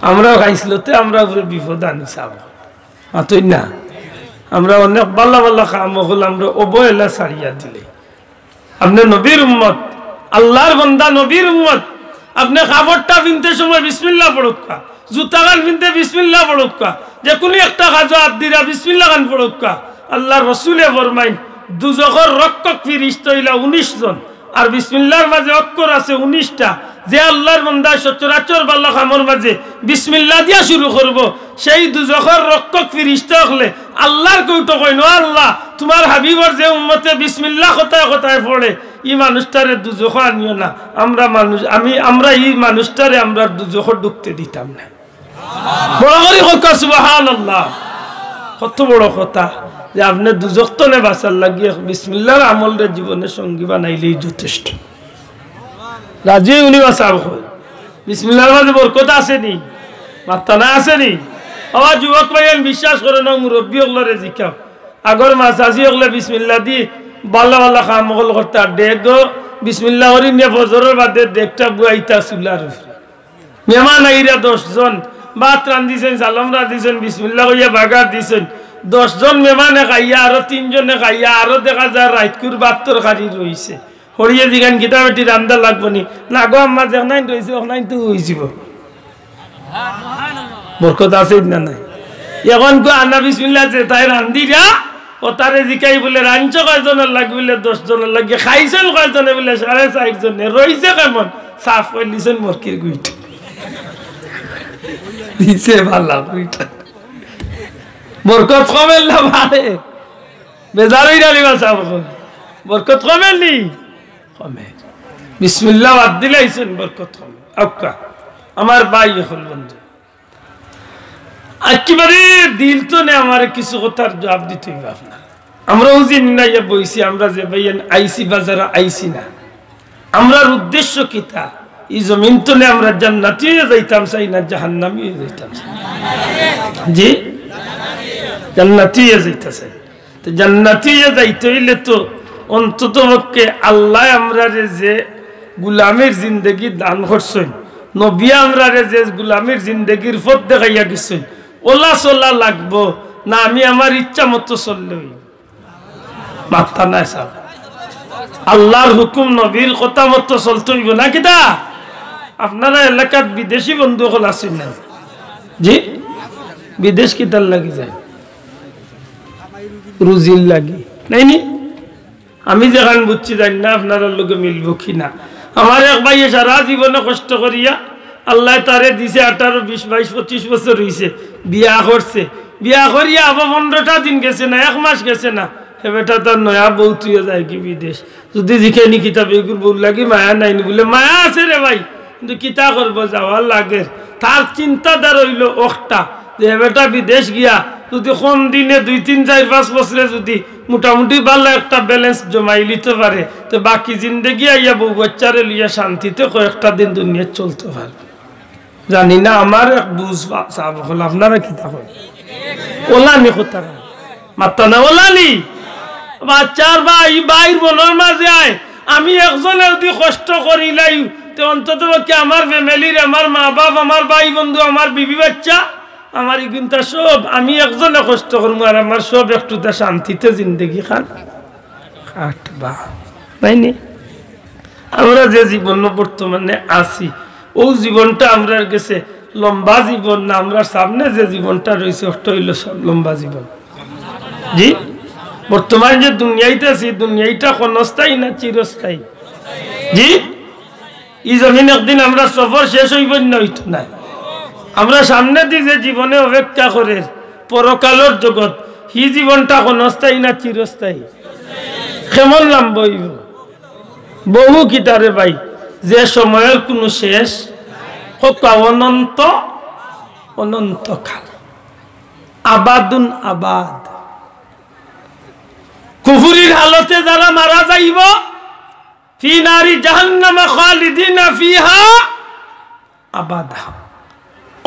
আমরাও খাইছলতে আমরার উপরে বিপদ আনিছে। মাতইন না? আমরা অনেক বালা বালা কাম অকল আমরা অবহেলা ছাড়িয়া দিলে। আপনে নবীর উম্মত, আল্লার বন্দা, নবীর উম্মত। আপনে কাপড়টা পিনতে সময় বিসমিল্লাহ পড়উক্কা, জুতাখান পিনতে বিসমিল্লাহ পড়উক্কা, যেকুনু একটা কাজো আত দিরা বিসমিল্লাখান পড়উক্কা। আল্লার রসুলে ফরমাইন, দুজখর রক্ষক ফিরিস্তা অইলা উনিশ জন, আর বিসমিল্লার মাঝে অক্ষর আছে উনিশটা। যে আল্লার বন্দায় সচরাচর বালা কামর মাঝে বিসমিল্লাহ দিয়া শুরু করবো, সেই দুজখর রক্ষক ফিরিস্তা অকলে আল্লার কৌটো কইন, "ও আল্লাহ, তুমার হাবিবর যে উম্মতে বিসমিল্লাহ কথায় কথায় পড়ে, ই মানুষটারে দুজখো আনিও না।" আমরা মানুষ, আমি, আমরা ই মানুষটারে আমরা দুজখো ঢুকতে দিতাম না। বড় করি কউক্কা সুবহানাল্লাহ। কত বড় কথা যে আপনে দুজখ তনে বাঁচার লাগি এক বিসমিল্লাহর আমলরে জীবনে সঙ্গী বানাইলেই যথেষ্ট। রাজি অইনি বা সাব কই? বিসমিল্লাহর মাঝে বরকত আছে নি? মাত্তা না আছে নি? বাবা যুবক ভাইয়াইন বিশ্বাস করো না, মুরব্বি অকলরে জিকাও। আগর মা চাচি অকলে বিসমিল্লাহ দি বালা বালা কাম অকল করতা, ডেক গো, বিসমিল্লাহ করি নিয়া ফজরর বাদে ডেকটা বুয়াইতা চুলার উপরে। মেহমান আইরা দশ জন, ভাত রান্ধিছইন, চালম রান্ধিছইন, বিসমিল্লাহ কইয়া বাগার দিছইন। দশ জন মেহমানে খাইয়া, আরো তিনজনে খাইয়া, আরো দেখা যায় রাইতকুর ভাত তরকারি রইছে। হরিয়ে জিগাইন, "কিতা বেটি রান্দা লাগবো নি?" "না গো আম্মা, যেখানাইন রইছে, ওখানাইন তো অইযিবো।" বরকত আছে না নাই? এখন কো আনা বিসমিল্লাহ যে তাই রান্দিরা, ও তারে জিকাই বুলে, "রানছো কয়জনর লাগি?" বুলে, "দশ জনর লাগি।" খাইছইন কয়জনে? বুলে, "সাড়ে চাইর জনে।" "রইছে কেমন?" সাফ করি দিছইন মরকির গুইটা। দিছে ভালা গুইটা। বরকত কমের না বাড়ে? বেজার অইরা নি বা সাব অকল। বরকত কমের নি? কমে। বিসমিল্লাহ বাদ দিলাইছইন, বরকত কমে। আউক্কা, আমার ভাই অকল বন্ধু, একেবারে দিল তনে আমারে কিছু কথার জবাব দিতে অইবো আপনার। আমরা অউ যে নিনাইয়া বইছি, আমরা যে ভাইয়ান আইছি বা যারা আইছি না, আমরার উদ্দেশ্য কিতা? ই জমিন তনে আমরা জান্নাতি অইয়া যাইতাম চাই না জাহান্নামি অইয়া যাইতাম চাই? জি, জান্নাতি অইয়া যাইতা চাই। তো জান্নাতি অইয়া যাইতে অইলে তো অন্তত পক্ষে আল্লায় আমরারে যে গুলামির জিন্দেগি দান করছইন, নবী আমরারে যে গুলামির জিন্দেগির পথ দেখাইয়া গেছইন, ওলা চলা লাগবো না আমি আমার ইচ্ছা মতো চললে অইবো? মাত্তা নাই সাব। আল্লার হুকুম নবীর কথা মতো চলতে অইবো না কিতা? আপনারা এলাকাত বিদেশি বন্ধু অকল আছইন না? জি, বিদেশ কিতার লাগি যায়? রুজির লাগি। নাইনি? আমি যেখান বুঝছি জানি না আপনারার লগে মিলবো কি না। আমার এক ভাইয়ে সারা জীবনে কষ্ট করিয়া আল্লায় তারে দিছে আঠারো, বিশ, বাইশ, পঁচিশ বছর অইছে, বিয়া করছে। বিয়া করিয়া আবার পনেরোটা দিন গেছে না, এক মাস গেছে না, হে বেটা তার নয়া বউ থুইয়া যায়গি বিদেশ। যদি জিকাইনি কিতা বেগুর বউর লাগি মায়া নাইনি? বুলে, "মায়া আছে রে ভাই, কিন্তু কিতা করবো, যাওয়ার লাগের।" তার চিন্তাধারা অইলো অখটা যে হে বেটা বিদেশ গিয়া যদি কোন দিনে দুই, তিন, চাইর, পাঁচ বছরে যদি মোটামুটি ভালা একটা balance জমাইলিতে পারে, তে বাকি জিন্দেগি আইয়া বউ বাচ্চারে লইয়া শান্তিতে কয়েকটা দিন দুনিয়াত চলতে পারবো। জানি না, আমার এক বুঝ বা-, সাব অকল, আপনারা কিতা কইন? ওলানি কথা মাত্তা না, ওলানি। বাচ্চার ভাই, ভাইর মনর মাঝে আয়, আমি একজনে যদি কষ্ট করিলাই, তে অন্তত পক্ষে আমার familyর, আমার মা বাপ, আমার ভাই বন্ধু, আমার বিবি বাচ্চা, আমার ইগুনতা সব, আমি একজনে কষ্ট করমু, আর আমার সব একটুতা শান্তিতে জিন্দেগি খান কাটবা। তাই নি? আমরা যে জীবন বর্তমানে আছি, অউ জীবনটা আমরার গেছে লম্বা জীবন না, আমরার সামনে যে জীবনটা রইছে, অটা অইলো সব লম্বা জীবন। জি, বর্তমান যে দুনিয়াইত আছি, দুনিয়াইটা ক্ষণস্থায়ী না চিরস্থায়ী? জি, ই জমিন একদিন আমরার সফর শেষ অইবো না অইতো নায়? আমরার সামনেদি যে জীবনে অপেক্ষা করের পরকালর জগৎ, হি জীবনটা ক্ষণস্থায়ী না চিরস্থায়ী? কেমন লম্বা অইবো? বহু কিতারে ভাই, যে সময়র কুনু শেষ, কউক্কা অনন্ত, অনন্তকাল, আবাদুন আবাদ। কুফুরির হালতে যারা মারা যাইবো, ফি নারি জাহান্নামা খালিদিনা ফিহা আবাদা,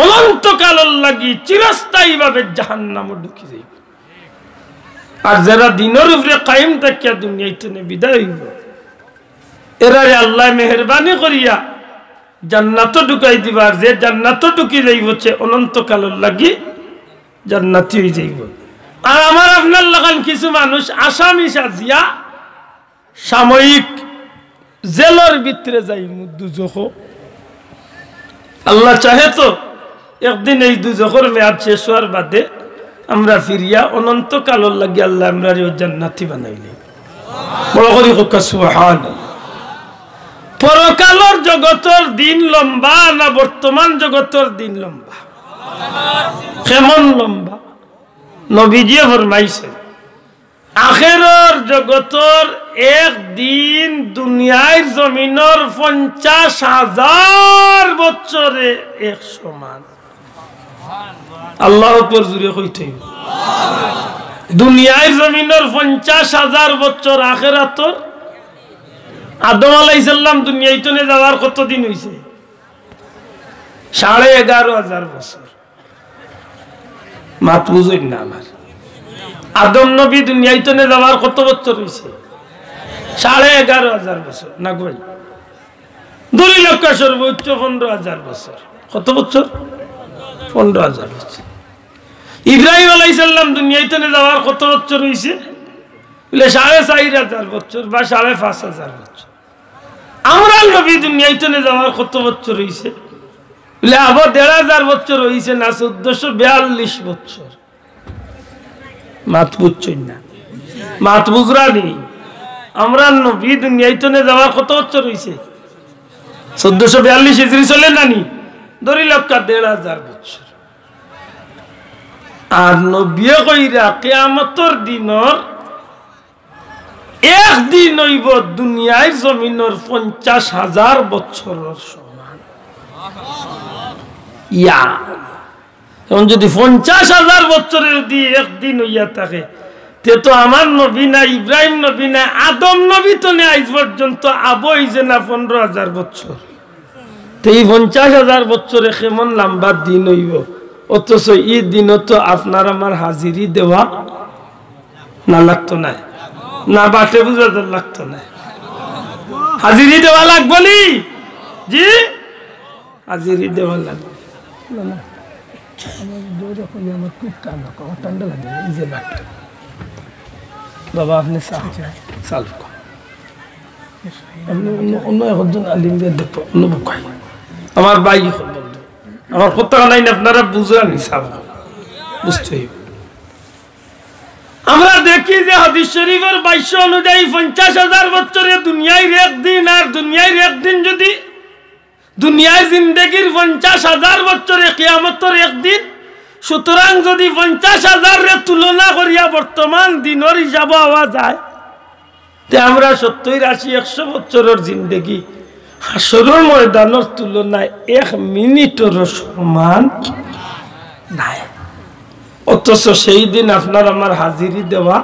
অনন্তকালর লাগি চিরস্থায়ীভাবে জাহান্নামো ঢুকি যাইবো। আর যারা দিনর উপরে কায়েম থাকিয়া দুনিয়াইত থনে বিদায় অইবো, এরারে আল্লায় মেহেরবানি করিয়া জান্নাতো ঢুকাই দিবা। আর যে জান্নাতো ঢুকি যাইবো, সে অনন্তকালর লাগি জান্নাতি অইযাইবো। আর আমার আপনার লাখান কিছু মানুষ আসামি সাজিয়া সাময়িক জেলর ভিতরে যাইমু দুজখো। আল্লাহ চাহে তো একদিন এই দুজখর মেয়াদ শেষ অওয়ার বাদে আমরা ফিরিয়া অনন্তকালর লাগি আল্লায় আমরারেও জান্নাতি বানাইলে। বড় করি কউক্কা সুবহানাল্লাহ। পরকালর জগতর দিন লম্বা না বর্তমান জগতর দিন লম্বা? কেমন লম্বা? নবীজিয়ে ফরমাইছইন, আখেরর জগতর এক দিন দুনিয়ার জমিনর পঞ্চাশ হাজার বছরে এক সমান। আল্লাহু আকবার, জুরে কইতে অইবো। দুনিয়ার জমিনর পঞ্চাশ হাজার বছর আখেরাতর। আদম আলাইহিস সালাম দুনিয়াইত থনে যাওয়ার কতদিন অইছে? সাড়ে এগারো হাজার বছর। মাত বুঝইন না আমার। আদম নবী দুনিয়াইত থনে যাওয়ার কত বছর অইছে? সাড়ে এগারো হাজার বছর, না গো ভাই? ধরি লউক্কা সর্বোচ্চ পনেরো হাজার বছর। কত বছর? পনেরো হাজার বছর। ইব্রাহিম আলাইহিস সালাম দুনিয়াইত থনে যাওয়ার কত বছর অইছে? বুলে সাড়ে চাইর হাজার বছর বা সাড়ে পাঁচ হাজার বছর। আমরার নবী দুনিয়াইত থনে যাওয়ার কত বছর অইছে? বলে, "আবো, দেড় হাজার বছর অইছে না, চৌদ্দশো বিয়াল্লিশ বছর।" মাত বুঝছইন না? মাত বুঝরা নি? আমরার নবী দুনিয়াইতনে যাওয়ার কত বছর অইছে? চৌদ্দশো বিয়াল্লিশ হিজরি চলে না নি? ধরি লক্কা দেড় হাজার বছর। আর নবীয়ে কইরা কিয়ামতর দিনর একদিন অইবো দুনিয়ার জমিনর পঞ্চাশ হাজার বছরর সমান। ইয়া, এখন যদি পঞ্চাশ হাজার বছরে যদি একদিন অইয়া থাকে, তে তো আমার নবী না, ইব্রাহিম নবী না, আদম নবী তো নে আইজ পর্যন্ত আবো অইছে না পনেরো হাজার বছর। তে ই পঞ্চাশ হাজার বছরে কেমন লম্বা দিন অইবো? অথচ ই দিনও তো আপনার আমার হাজিরি দেওয়া না লাগতো নায়? না, বাটে বুঝা যার লাগতো নায়? হাজিরি দেওয়া লাগবো নি? জি, হাজিরি দেওয়া লাগবো। না, না, আমার দৌড়ে কই, আমার খুব ঠান্ডা, আমার ঠান্ডা লাগে, এই যে লাগে। বাবা, আপনি চা, চা খান। আপনি অন্য, অন্য একজন আলিম দিয়া দেখো, অন্য বুক হয়। আমার ভাই এখন বন্ধু, আমার কথা নাই না, আপনারা বুঝলেন হিসাব, বুঝতে হইব। আমরা দেখি যে হাদিস শরীফের ভাষ্য অনুযায়ী পঞ্চাশ হাজার বছরে দুনিয়ার একদিন, আর দুনিয়ার একদিন যদি দুনিয়ার জিন্দেগির পঞ্চাশ হাজার বছরে কিয়ামতর একদিন, সুতরাং যদি পঞ্চাশ হাজাররে তুলনা করিয়া বর্তমান দিনর হিসাব আওয়া যায়, তে আমরা সত্তর, আশি, একশো বছরর জিন্দেগি হাশরর ময়দানর তুলনায় এক মিনিটরও সমান নাই। অথচ সেই দিন আপনার আমার হাজিরি দেওয়া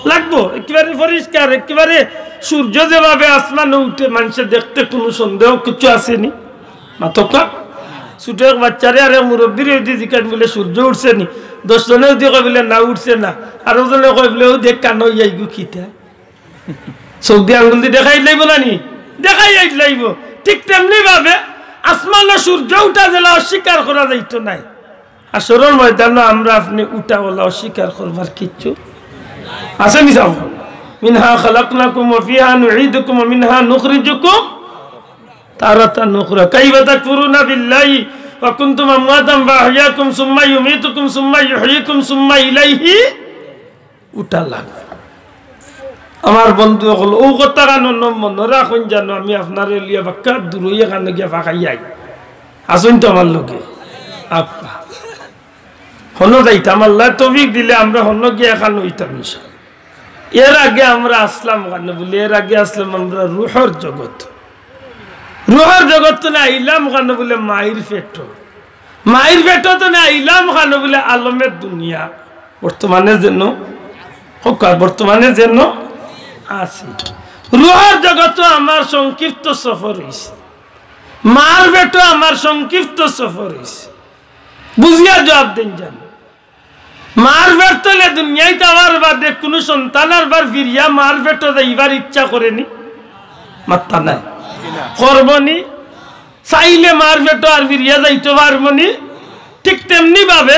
লাগবো। একেবারে পরিষ্কার, একেবারে সূর্য যেভাবে আসমানো উঠে মানুষে দেখতে কোনো সন্দেহ কিছু আছে নি? মাতকা? ছোট এক বাচ্চারে আর এক মুরব্বীরে যদি জিজ্ঞাসা বলে, "সূর্য উঠছে নি?" দশ জনে যদি কয় বলে, "না, উঠছে না।" আরো জনে কয় বলে, "ও দেখ, কানো ইয়াইগু খিতা।" চোখ দিয়া আঙ্গুল দি দেখাই লাইবো না নি? দেখাই লাইবো। ঠিক তেমনি ভাবে আসমানো সূর্য উঠা যেলা অস্বীকার করা যাইতো নায়, হাশরর ময়দানো আমরা আপনি উঠা ওলা অস্বীকার করবার কিচ্ছু আছে নি? যাও, "মিনহা খালাকনাকুম ওয়া ফিহা নুঈদুকুম ওয়া মিনহা নুখরিজুকুম তারাতান উখরা। কাইফা তাকফুরুনা বিল্লাহি ওয়া কুনতুম আমওয়াতান ফাআহইয়াকুম সুম্মা ইউমীতুকুম সুম্মা ইউহয়ীকুম সুম্মা ইলাইহি উঠা লাগবো।" আমার বন্ধু অকল, ও কথা কানো মনো রাখইন জানো, আমি আপনারে লইয়া বাক্কা দূরই এখানো গিয়া ফাঁকাই আই। আসইন তো আমার লগে। আপা। হনো যাইতাম, আল্লায় তৌফিক দিলে আমরা হনো গিয়া এখানো অইতাম ইনশাআল্লাহ। এর আগে আমরা আসলাম কানো বলে, এর আগে আসলাম আমরা রুহর জগত। রুহর জগত তো না আইলাম কানো বলে মাইর পেটো। মাইর পেটো তো না আইলাম কানো বলে আলমের দুনিয়া। বর্তমানে যেন, হোক আর বর্তমানে যেন আছি। রুহর জগত তো আমার সংক্ষিপ্ত সফর অইছে। মার পেটো আমার সংক্ষিপ্ত সফর অইছে। বুঝিয়া জবাব দেন জানো। মার পেট তলে দুনিয়াইত আওয়ার বাদে কুনু সন্তান আর বার ফিরিয়া মার পেটো যাইবার ইচ্ছা করে নি? মাত্তা নাই। করবো নি? চাইলে মার পেটো আর ফিরিয়া যাইতো পারবো নি? ঠিক তেমনি ভাবে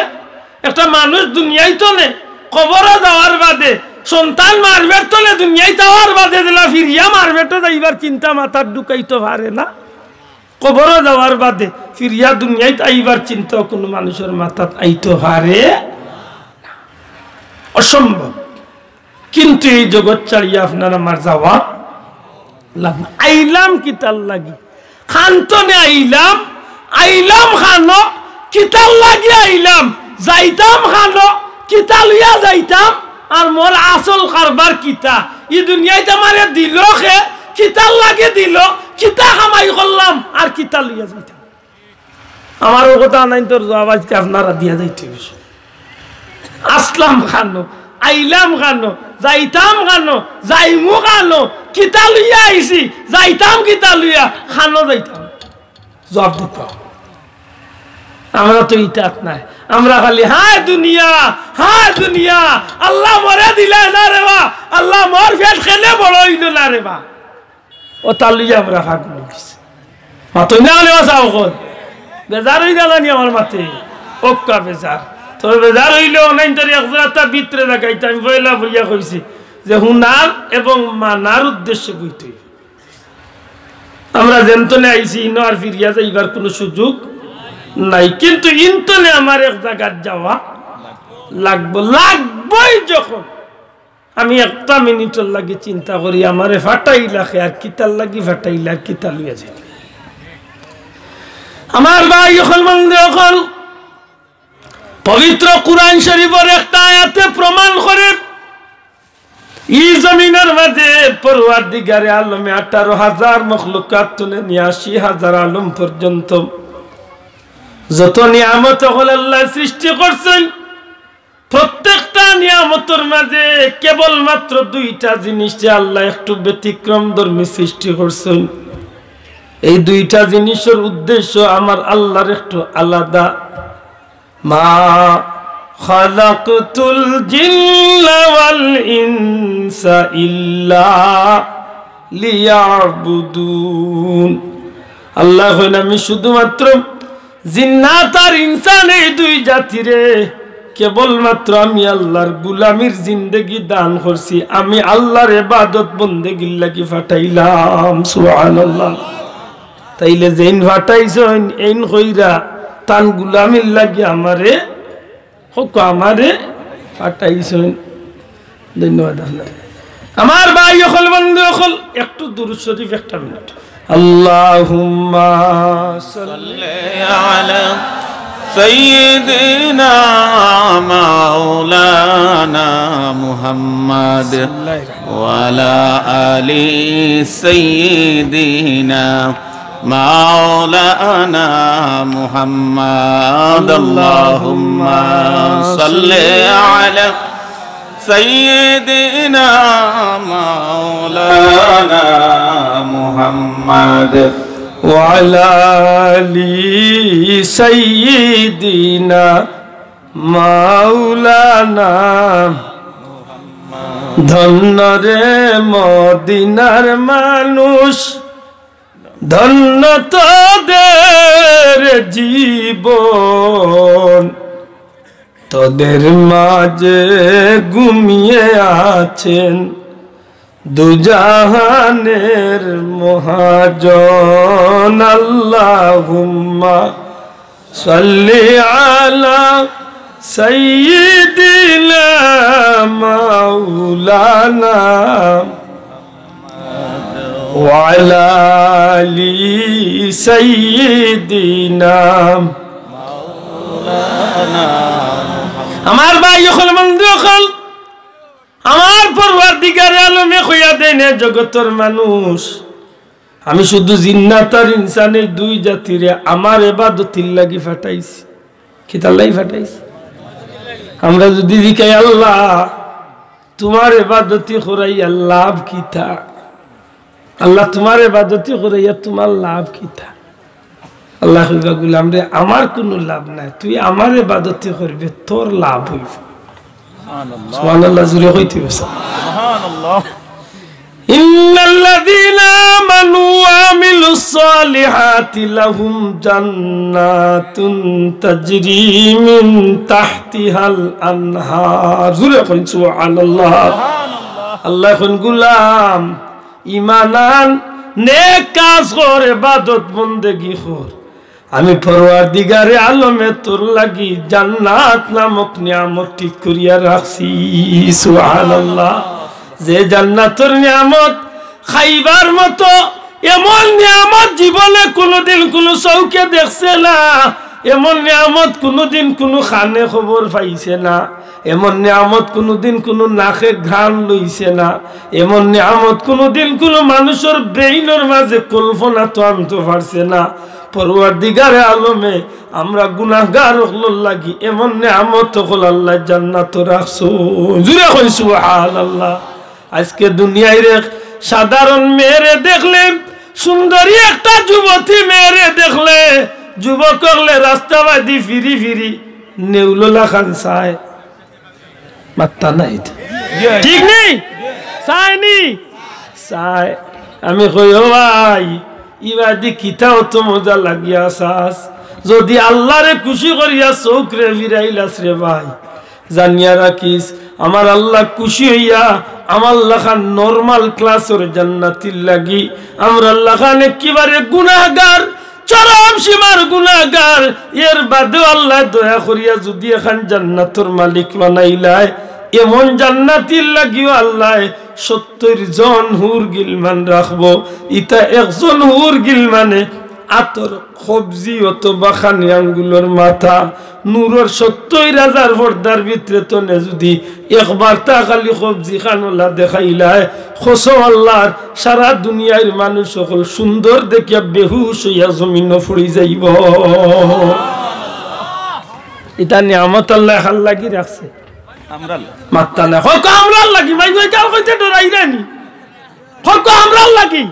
একটা মানুষ দুনিয়াইত নে, কবরো যাওয়ার বাদে, সন্তান মার পেট তলে দুনিয়াইত আওয়ার বাদে যেলা ফিরিয়া মার পেটো যাইবার চিন্তা মাথাত ঢুকাইতো পারে না। কবরো যাওয়ার বাদে ফিরিয়া দুনিয়াইত আইবার চিন্তাও কুনু মানুষর মাথাত আইতো পারে না, অসম্ভব। কিন্তু এই জগৎ ছাড়িয়া আপনার আমার যাওয়া লাগবো। আইলাম কিতার লাগি? কানো তনে আইলাম, আইলাম কানো, কিতার লাগি আইলাম, যাইতাম কানো, কিতা লইয়া যাইতাম, আর মোর আসল কারবার কিতা? ই দুনিয়াইত আমারে দিলো কে, কিতার লাগি দিলো, কিতা কামাই করলাম, আর কিতা লইয়া যাইতাম? আমার ও কথা নাই, তোর জবাব আজকে আপনারা দিয়া যাইতে হইবে। আসলাম কানো, আইলাম কানো, যাইতাম কানো, যাইমু কানো, কিতা লইয়া আইছি, যাইতাম কিতা লইয়া, কানো যাইতাম। জবাব দিতে হবে। আমরা তো ইতাত নাই, আমরা খালি হায় দুনিয়া, হায় দুনিয়া, আল্লাহ মরে দিলা না রে বা, আল্লাহ মোর পেট কেনে বড় অইলো না রে বা। ও তার লইয়া আমরা ফাগুন গেছি। মাতই না হলে বাসা অকল। বেজার অই গেলা নি আমার মাতে? ওক্কা বেজার। তবে বেজার অইলেও নাই, তোর এক জোড়াটা ভিতরে লাগাইতে আমি পয়লা বইয়া কইছি যে হুনার এবং মানার উদ্দেশ্যে বইতে হইবে। আমরা যেনতনে আইছি, ইনো আর ফিরিয়া যাইবার কুনু সুযোগ নাই, কিন্তু ইনতনে আমার এক জাগাত যাওয়া লাগবো। লাগবোই যখন, আমি একটা মিনিটর লাগি চিন্তা করি, আমারে ফাটাইলা কে, আর কিতার লাগি ফাটাইলা, আর কিতা লইয়া যাইতা। আমার ভাই অকল, বন্ধু অকল, পবিত্র কুরআন শরীফর একটা আয়াতে প্রমাণ করে, ই জমিনর মাঝে পরওয়ারদিগারে আলমে আঠারো হাজার মখলুকাত তনে নিয়া আশি হাজার আলম পর্যন্ত যত নিয়ামত অকল আল্লায় সৃষ্টি করছইন, প্রত্যেকটা নিয়ামতর মাঝে কেবলমাত্র দুইটা জিনিসরে আল্লায় একটু ব্যতিক্রম ধর্মী সৃষ্টি করছইন। এই দুইটা জিনিসর উদ্দেশ্য আমার আল্লাহর একটু আলাদা। মা খালাকতুল জিন্না ওয়াল ইনসা ইল্লা লিয়াবুদুন। আল্লায় কইন, আমি শুধুমাত্র জিন্নাত আর ইনসান এই দুই জাতিরে কেবলমাত্র আমি আল্লাহর গুলামির জিন্দেগি দান করছি, আমি আল্লাহর ইবাদত বন্দেগির লাগি ফাটাইলাম। সুবহানাল্লাহ। তাইলে যেইন ফাটাইছইন, এইন কইরা তান গুলামির লাগি আমারে, হক আমারে ফাটাইছইন। ধন্যবাদ আপনারে। আমার ভাই অকল, বন্ধু অকল, একটু দুরূদ শরীফ একটা মিনিট। আল্লাহুম্মা সাল্লি على سيدنا مولانا محمد وعلى آل سيدنا مولانا محمد. اللهم صل على سيدنا مولانا محمد وعلى آل سيدنا مولانا. ধন্য রে মদিনার মানুষ, ধন্য তোদের জীবন, তোদের মাঝে ঘুমিয়ে আছেন দুজাহানের মহাজন। আল্লাহুম্মা সাল্লি আলা সাইয়্যিদিনা মাওলানা ওয়া আলা আলি সাইয়্যিদিনা। আমার ভাই অকল, বন্ধু অকল, আমার পরওয়ারদিগারে আলমে কইয়া দেইন, এ জগতর মানুষ, আমি শুধু জিন্নাত আর ইনসান এই দুই জাতিরে আমার ইবাদতির লাগি ফাটাইছি। কিতার লাগি ফাটাইছি? আমরা যুদি জিকাই, আল্লাহ, তুমার ইবাদতি করাইয়া লাভ কিতা? আল্লাহ, তুমার ইবাদতি করাইয়া তুমার লাভ কিতা? আল্লায় কইবা, গুলাম রে, আমার কুনু লাভ নাই, তুই আমার ইবাদতি করবে, তোর লাভ অইবো। সুবহানাল্লাহ, জুরে কইতে অইবো। সুবহানাল্লাহ। إن الذين آمنوا وعملوا الصالحات لهم جنات تجري من تحتها الأنهار. জুরে কইন সুবহানাল্লাহ। আল্লায় কইন, গুলাম, ইমান আন, নেক কাজ কর, ইবাদত বন্দেগি কর। আমি পরওয়ারদিগারে আলমে তোর লাগি জান্নাত নামক নিয়ামত ঠিক করিয়া রাখছি। সুবহানাল্লাহ। যে জান্নাতর নিয়ামত খাইবার মতো, এমন নিয়ামত জীবনে কুনুদিন কুনু চউখে দেখছে না, এমন নিয়ামত কুনুদিন কুনু কানে খবর পাইছে না, এমন নিয়ামত কুনুদিন কুনু নাকে ঘ্রাণ লইছে না, এমন নিয়ামত কুনুদিন কুনু মানুষর ব্রেইনর মাঝে কল্পনাত আনতো পারছে না। পরওয়ারদিগারে আলমে আমরা গুনাহগার অকলর লাগি এমন নিয়ামত অকল আল্লায় জান্নাতো রাখছইন। জুরে কইন সুবহানাল্লাহ। আজকে দুনিয়ার এক সাধারণ মেয়েরে দেখলে, সুন্দরী একটা যুবতী মেয়েরে দেখলে, যুবক অকলে রাস্তাবাদি ফিরি ফিরি নেউলর লাখান চায়। মাত্তা নাই তো। ঠিক নি? চায় নি? চায়। আমি কই, ও ভাই, ইবাদি কিতা অত মজা লাগিয়া চাস? যুদি আল্লারে খুশি করিয়া চউখরে ফিরাইলাস রে ভাই, জানিয়া রাখিস, আমার আল্লাহ খুশি অইয়া আমার লাখান নরমাল ক্লাসর জান্নাতির লাগি, আমরার লাখান একেবারে গুনাহগার, চরম সীমার গুনাহগার, এর বাদেও আল্লায় দয়া করিয়া যুদি এখান জান্নাতর মালিক বানাইলায়, এমন জান্নাতির লাগিও আল্লায় সত্তইর জন হুর গিলমান রাখবো। ইতা একজন হুর গিলমানে আতর কবজি অথবা খানি আঙ্গুলর মাথা, নূরর সত্তইর হাজার পর্দার ভিতরে তনে যুদি একবার তা খালি কবজি খানওলা দেখাইলায়, কসম আল্লাহর, সারা দুনিয়ার মানুষ অকল সুন্দর দেখিয়া বেহুশ অইয়া জমিনো পড়ি যাইবো। ইতা নিয়ামত আল্লায় কার লাগি রাখছে? আমরার লাগি। মাত্তা না। কউক্কা আমরার লাগি, মাই কই কাল কইতে ডরাইরানি। কউক্কা আমরার লাগি।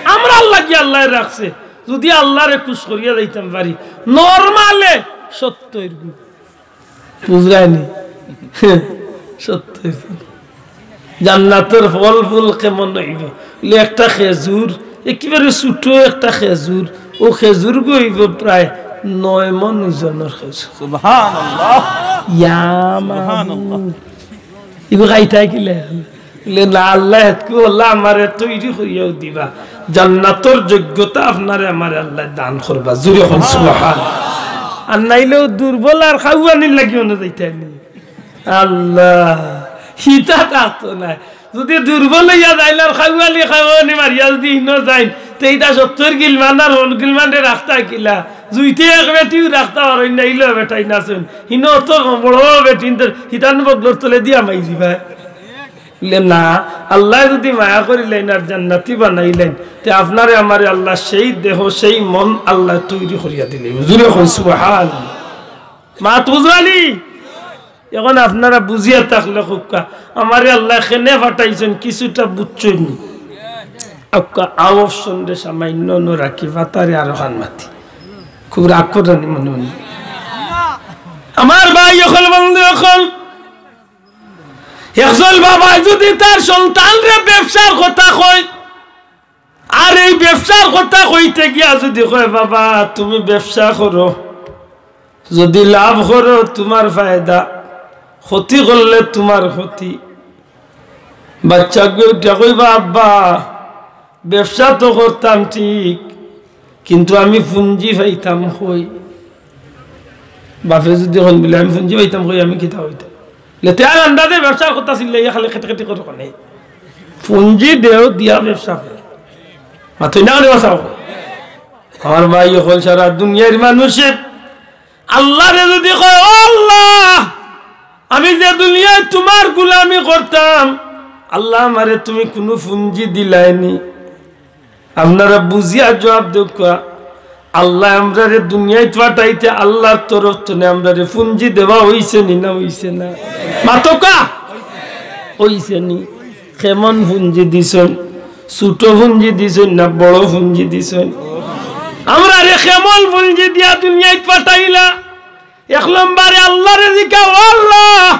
আমরার লাগি আল্লায় রাখছে। যুদি আল্লারে খুশ করিয়া যাইতাম পারি, নরমালে সত্তইর গুণ। বুঝরায়নি? সত্তইর গুণ। জান্নাতর ফল ফুল কেমন অইবো? অইলে একটা খেজুর, একেবারে ছোট একটা খেজুর, অউ খেজুরগু অইবো প্রায় নয় মণ ওজনর খেজুর। সুবহানাল্লাহ। ইয়া সুবহানাল্লাহ। মাবুদ। ইগু খাইতায় কিলা? বলে, "না, আল্লায় হেতকু আল্লায় আমারে তৈরি করিয়াউ দিবা। জান্নাতর যোগ্যতা আপনারে আমারে আল্লায় দান করবা।" জুরে কউন সুবহান। আর নাইলেও দুর্বল আর খাওয়ানির লাগি অনো যাইতায় নি। আল্লাহ, হিতা তা তো নায়। যুদি দুর্বল অইয়া যাইন আর খাওয়ানি খাওয়ানি মারিয়া যুদি হিনো যাইন, তে ইতা সত্তইর গিলমান আর হন গিলমানরে রাখতা কিলা? জুইতে এক বেটিও রাখতা পারইন না, ইলো বেটাইন আছইন। হিনো অত বড় বেটিন্তর হিতান বগলর তলে দিয়া মাই যিবা। বলে, "না, আল্লায় যুদি মায়া করিলাইন আর জান্নাতি বানাইলাইন, তে আপনারে আমারে আল্লায় সেই দেহ, সেই মন আল্লায় তৈরি করিয়া দিলে।" জুরে কউন সুবহান। মাত বুঝরানি? এখন আপনারা বুঝিয়া থাকলে কউক্কা, আমারে আল্লায় কেনে পাঠাইছইন, কিছুটা বুঝছইন নি? কউক্কা, আ option রে সামান্য অনো রাখি, ফাতারে আরোখান মাতি। খুব রাগ কররানি মনে মনে। আমার ভাই অকল, বন্ধু অকল, একজন বাবায় যুদি তার সন্তানরে ব্যবসার কথা কয়, আর এই ব্যবসার কথা কইতে গিয়া যুদি কয়, "বাবা, তুমি ব্যবসা করো, যুদি লাভ করো তুমার ফায়দা, ক্ষতি করলে তুমার ক্ষতি।" বাচ্চাগুয়ে উঠিয়া কইবা, "আব্বা, ব্যবসা তো করতাম ঠিক, কিন্তু আমি পুঞ্জি পাইতাম কই?" বাপে যুদি কইন বলে, "আমি পুঞ্জি পাইতাম কই, আমি কিতা অইতাম?" লেতে আর আন্দাজে ব্যবসার কথা চিল্লাইয়া খালি খেটে খেটে করে কনে। পুঞ্জি দেও দিয়া ব্যবসা করে। মাতইন না কেনে বাঁচাও। আমার ভাই অকল, সারা দুনিয়ার মানুষে আল্লারে যুদি কয়, "ও আল্লাহ, আমি যে দুনিয়াত তুমার গুলামি করতাম, আল্লাহ আমারে তুমি কুনু পুঞ্জি দিলায়নি।" আপনারা বুঝিয়া জুয়াব দেউক্কা। আল্লায় আমরারে দুনিয়াত পাঠাইতে আল্লার তরফ তনে আমরারে পুঞ্জি দেওয়া অইছে নি না অইছে না? মাতউক্কা, অইছে নি? কেমন পুঞ্জি দিছইন? ছোট পুঞ্জি দিছইন না বড় পুঞ্জি দিছইন? আমরারে কেমন পুঞ্জি দিয়া দুনিয়াত পাঠাইলা? এক নম্বরে আল্লারে জিকাও, "ও আল্লাহ,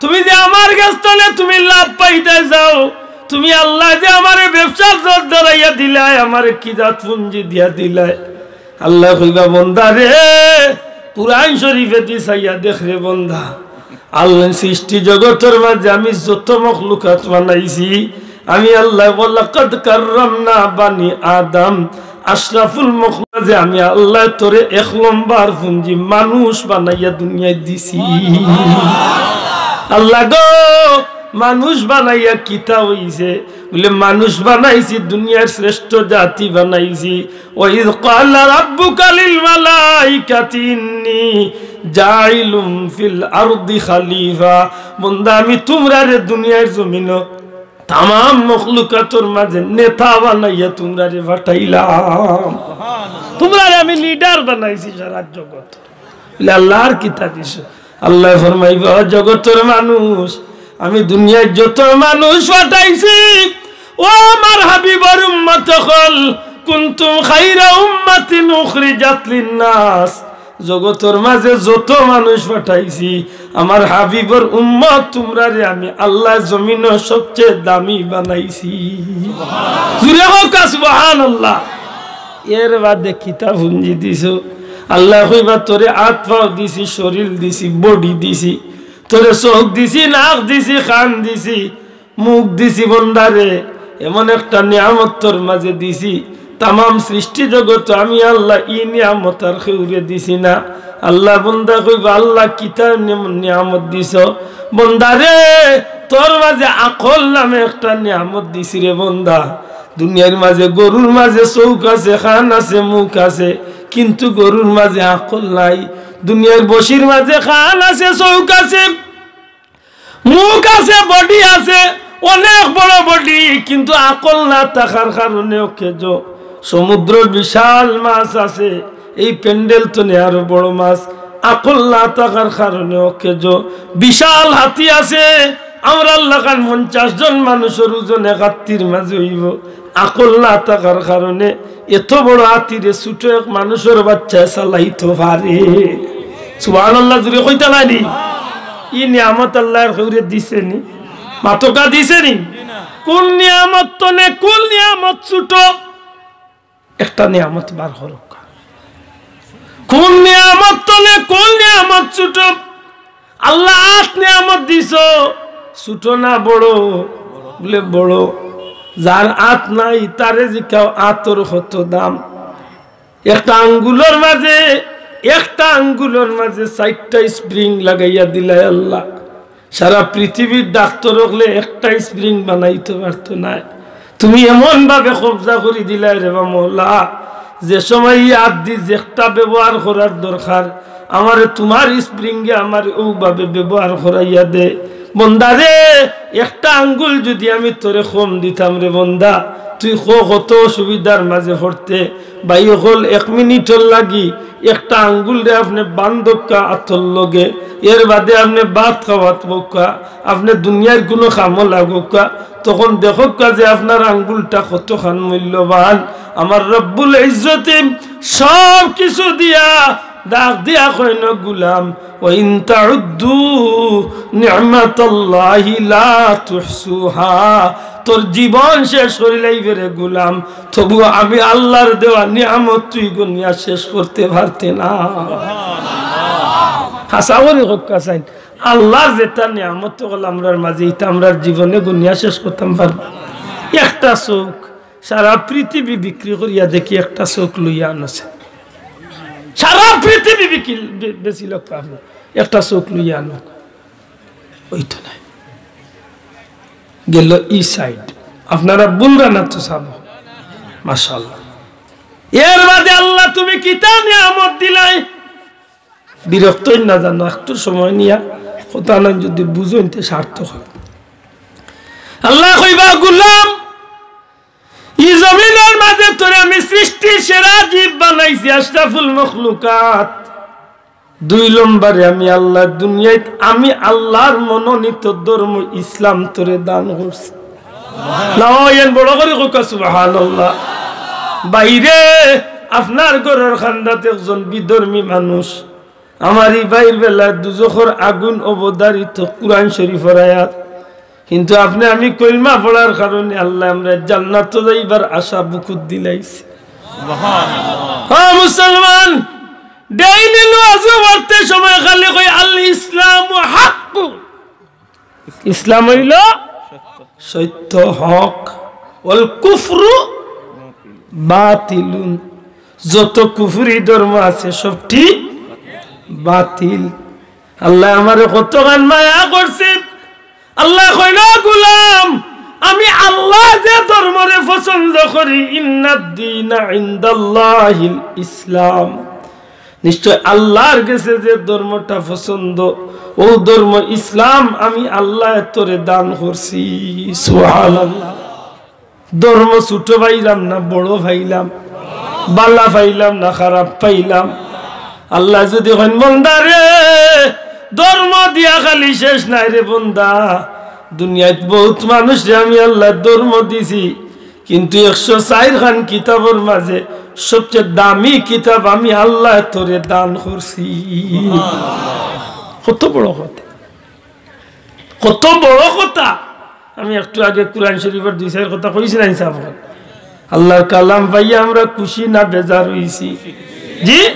তুমি যে আমার গেছ তনে তুমি লাভ পাইতায় যাও, তুমি আল্লায় যে আমারে ব্যবসার জোর ধরাইয়া দিলায়, আমারে কি জাত পুঞ্জি দিয়া দিলায়?" আল্লায় কইবা, "বন্দা রে, কুরআন শরীফেদি চাইয়া দেখ রে বন্দা, আল্লায় সৃষ্টি জগতর মাঝে আমি যত মখলুকাত বানাইছি, আমি আল্লায়, ওয়ালাকাদ কাররামনা বানি আদম, আশরাফুল মখলুকাত, যে আমি আল্লায় তোরে এক নম্বর পুঞ্জি মানুষ বানাইয়া দুনিয়াত দিছি।" আল্লাহ গো, মানুষ বানাইয়া কিতা অইছে? বলে, "মানুষ বানাইছি, দুনিয়ার শ্রেষ্ঠ জাতি বানাইছি।" "ওয়াইজ ক্বালা রাব্বুকা লিল মালাইকাতি ইন্নী জাইলুম ফিল আরদি খালিফা।" বন্দা, আমি তুমরারে দুনিয়ার জমিনো তামাম মখলুকাতর মাঝে নেতা বানাইয়া তুমরারে পাঠাইলাম। তুমরারে আমি লিডার বানাইছি সারা জগত। বলে, "আল্লাহ, আর কিতা দিছো?" আল্লায় ফরমাইবা, "জগতর মানুষ, আমি দুনিয়াত যত মানুষ পাঠাইছি, ও আমার হাবিবর উম্মত অকল, কুনতুম খাইরা উম্মাতিন উখরিজাত লিন্নাস।" জগতর মাঝে যত মানুষ পাঠাইছি, আমার হাবিবর উম্মত তুমরারে আমি আল্লায় জমিনো সবচেয়ে দামি বানাইছি। জুরে কউক্কা সুবহানাল্লাহ। এর বাদে কিতা পুঞ্জি দিছো? আল্লায় কইবা, "তোরে আত পাও দিছি, শরীল দিছি, বডি দিছি, তোরে চউখ দিছি, নাক দিছি, কান দিছি, মুখ দিছি বন্দারে, এমন একটা নিয়ামত তোর মাঝে দিছি, তামাম সৃষ্টি জগত আমি আল্লাহ ই নিয়ামত আর কেউরে দিছি না। আল্লাহ বন্দা কইবা, "আল্লাহ কিতা নিম-, নিয়ামত দিছ?" বন্দারে, তোর মাঝে আকল নামে একটা নিয়ামত দিছি রে বন্দা। দুনিয়ার মাঝে গরুর মাঝে চউখ আছে, কান আছে, মুখ আছে, কিন্তু গরুর মাঝে আকল নাই। দুনিয়ার বশির মাঝে কান আছে, চউখ আছে, মুখ আছে, বডি আছে, অনেক বড় বডি, কিন্তু আকল না থাকার কারণে অকেজো। সমুদ্রর বিশাল মাছ আছে, এই প্যান্ডেল তনে আরো বড় মাছ, আকল না থাকার কারণে অকেজো। বিশাল হাতি আছে, আমরার লাখান পঞ্চাশ জন মানুষর ওজন এক হাতির মাঝে অইবো। আকল না থাকার কারণে এত বড় হাতিরে ছোট এক মানুষর বাচ্চায় চালাইতো পারে। সুবহানাল্লাহ, জুরে কইতা নানি? ই নিয়ামত আল্লাহর কেউরে দিছে নি? মাতকা দিছে নি? কোন নিয়ামত তনে কোন নিয়ামত ছোট? একটা নিয়ামত বার করউক্কা। কোন নিয়ামত তনে কোন নিয়ামত ছোট? আল্লাহ আত নিয়ামত দিছ, ছোট না বড়? বলে বড়। যার আত নাই তারে জিকাও আতর কত দাম। একটা আঙ্গুলর মাঝে, একটা আঙ্গুলর মাঝে চাইরটা স্প্রিং লাগাইয়া দিলায় আল্লাহ। সারা পৃথিবীর ডাক্তর অকলে একটা স্প্রিং বানাইতো পারতো নায়। তুমি এমন ভাবে কবজা করি দিলায় রে বা মওলা, যে সময় ই আত দি যেটা ব্যবহার করার দরকার, আমারে তুমার স্প্রিংয়ে আমারে অউ ভাবে ব্যবহার করাইয়া দে। বন্দারে, একটা আঙ্গুল যুদি আমি তোরে কম দিতাম রে বন্দা, তুই ক-, কত অসুবিধার মাঝে পড়তে। ভাই অকল, এক মিনিটর লাগি একটা আঙ্গুলরে আপনে বান্ধউক্কা আতর লগে, এর বাদে আপনে ভাত খাওয়াত বউক্কা, আপনে দুনিয়ার কুনু কামো লাগউক্কা, তখন দেখউক্কা যে আপনার আঙ্গুলটা কতখান মূল্যবান। আমার রব্বুল ইজ্জতে সব কিছু দিয়া ডাক দিয়া কইন, "গুলাম, ওয়া ইন তাউদ্দু নি'মাতাল্লাহি লা তুহসুহা।" তোর জীবন শেষ করিলাইবে রে গুলাম, তবুও আমি আল্লাহর দেওয়া নিয়ামত তুই গুনিয়া শেষ করতে পারতে না। হাছা করি কউক্কা চাইন, আল্লাহর যেটা নিয়ামত অকল আমরার মাঝে, ইটা আমরার জীবনে গুনিয়া শেষ করতাম পারবো? একটা চউখ, সারা পৃথিবী বিক্রি করিয়া দেখি একটা চউখ লইয়া আনছে। সারা পৃথিবী বিক্রি, বে-, বেচিলাউক্কা আপনে, একটা চউখ লইয়া আনউক্কা। অইতো নায়। গেল ই সাইড। আপনারা বুলরা না তো সাব? মাশাআল্লাহ। এর বাদে আল্লাহ তুমি কিতা নিয়ামত দিলায়? বিরক্ত অইন না জানো, একটু সময় নিয়া কথা নাইন যুদি বুঝইন তে সার্থক অয়। আল্লায় কইবা, "গুলাম, ই জমিনর মাঝে তোরে আমি সৃষ্টির সেরা জীব বানাইছি, আশরাফুল মখলুকাত।" দুই নম্বরে আমি আল্লাহ দুনিয়াত আমি আল্লাহর মনোনীত ধর্ম ইসলাম তোরে দান করছি। না, এন বড় করি কউক্কা সুবহানাল্লাহ। ভাইরে, আপনার ঘরর কান্দাত একজন বিধর্মী মানুষ, আমার ই ভাইর বেলায় দুজখর আগুন অবধারিত কুরআন শরীফর আয়াত। কিন্তু আপনে আমি কলমা পড়ার কারণে আল্লায় আমরারে জান্নাতো যাইবার আশা বুকুত দিলাইছে। সুবহানাল্লাহ। হ্যাঁ মুসলমান, ডেইলি নমাজো পড়তে সময় খালি কই, "আল ইসলামু হাক্কুন।" ইসলাম অইলো সত্য, হক। "ওয়াল কুফরু বাতিলুন।" যত কুফরি ধর্ম আছে সবটি বাতিল। আল্লায় আমারে কতখান মায়া করছে। আল্লায় কইন, "গুলাম, আমি আল্লাহ যে ধর্মরে পছন্দ করি, ইন্নাদ দীনা ইনদাল্লাহিল ইসলাম।" নিশ্চয় আল্লাহর গেছে যে ধর্মটা পছন্দ, অউ ধর্ম ইসলাম আমি আল্লায় তোরে দান করছি। সুবহানাল্লাহ। ধর্ম ছোট পাইলাম না বড় পাইলাম, বালা পাইলাম না খারাপ পাইলাম? আল্লায় যুদি কইন, "বন্দারে, ধর্ম দিয়া খালি শেষ নায় রে বন্দা, দুনিয়াত বউত মানুষরে আমি আল্লায় ধর্ম দিছি, কিন্তু একশো চাইর খান কিতাবর মাঝে সবচে দামি কিতাব আমি আল্লায় তোরে দান করছি।" কত বড় কথা, কত বড় কথা। আমি একটু আগে কুরআন শরীফর দুই চাইর কথা কইছি না, ইনসাফ করি। আল্লাহর কালাম পাইয়া আমরা খুশি না বেজার অইছি? জি,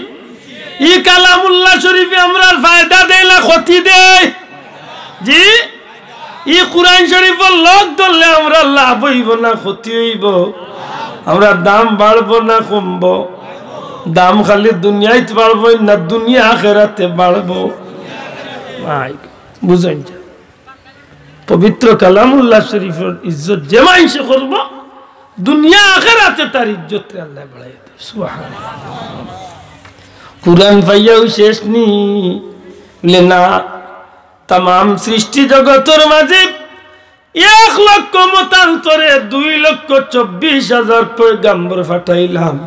ই কালামুল্লাহ শরীফে আমরার ফায়দা দেয় না ক্ষতি দেয়? জি, ই কুরআন শরীফর লগ ধরলে আমরার লাভ অইবো না ক্ষতি অইবো? আমরার দাম বাড়বো না কমবো? দাম খালি দুনিয়াত বাড়বো না, দুনিয়া আখেরাতে বাড়বো? ভাই, বুঝইন যে পবিত্র কালামুল্লাহ শরীফর ইজ্জত যে মানষে করবো, দুনিয়া আখেরাতে তার ইজ্জতরে আল্লায় বাড়াইয়া দিবা। সুবহানাল্লাহ। কুরআন পাইয়াও শেষ নি, বলে না, তামাম সৃষ্টি জগতর মাঝে এক লক্ষ মতান্তরে দুই লক্ষ চব্বিশ হাজার পয়গাম্বর পাঠাইলাম।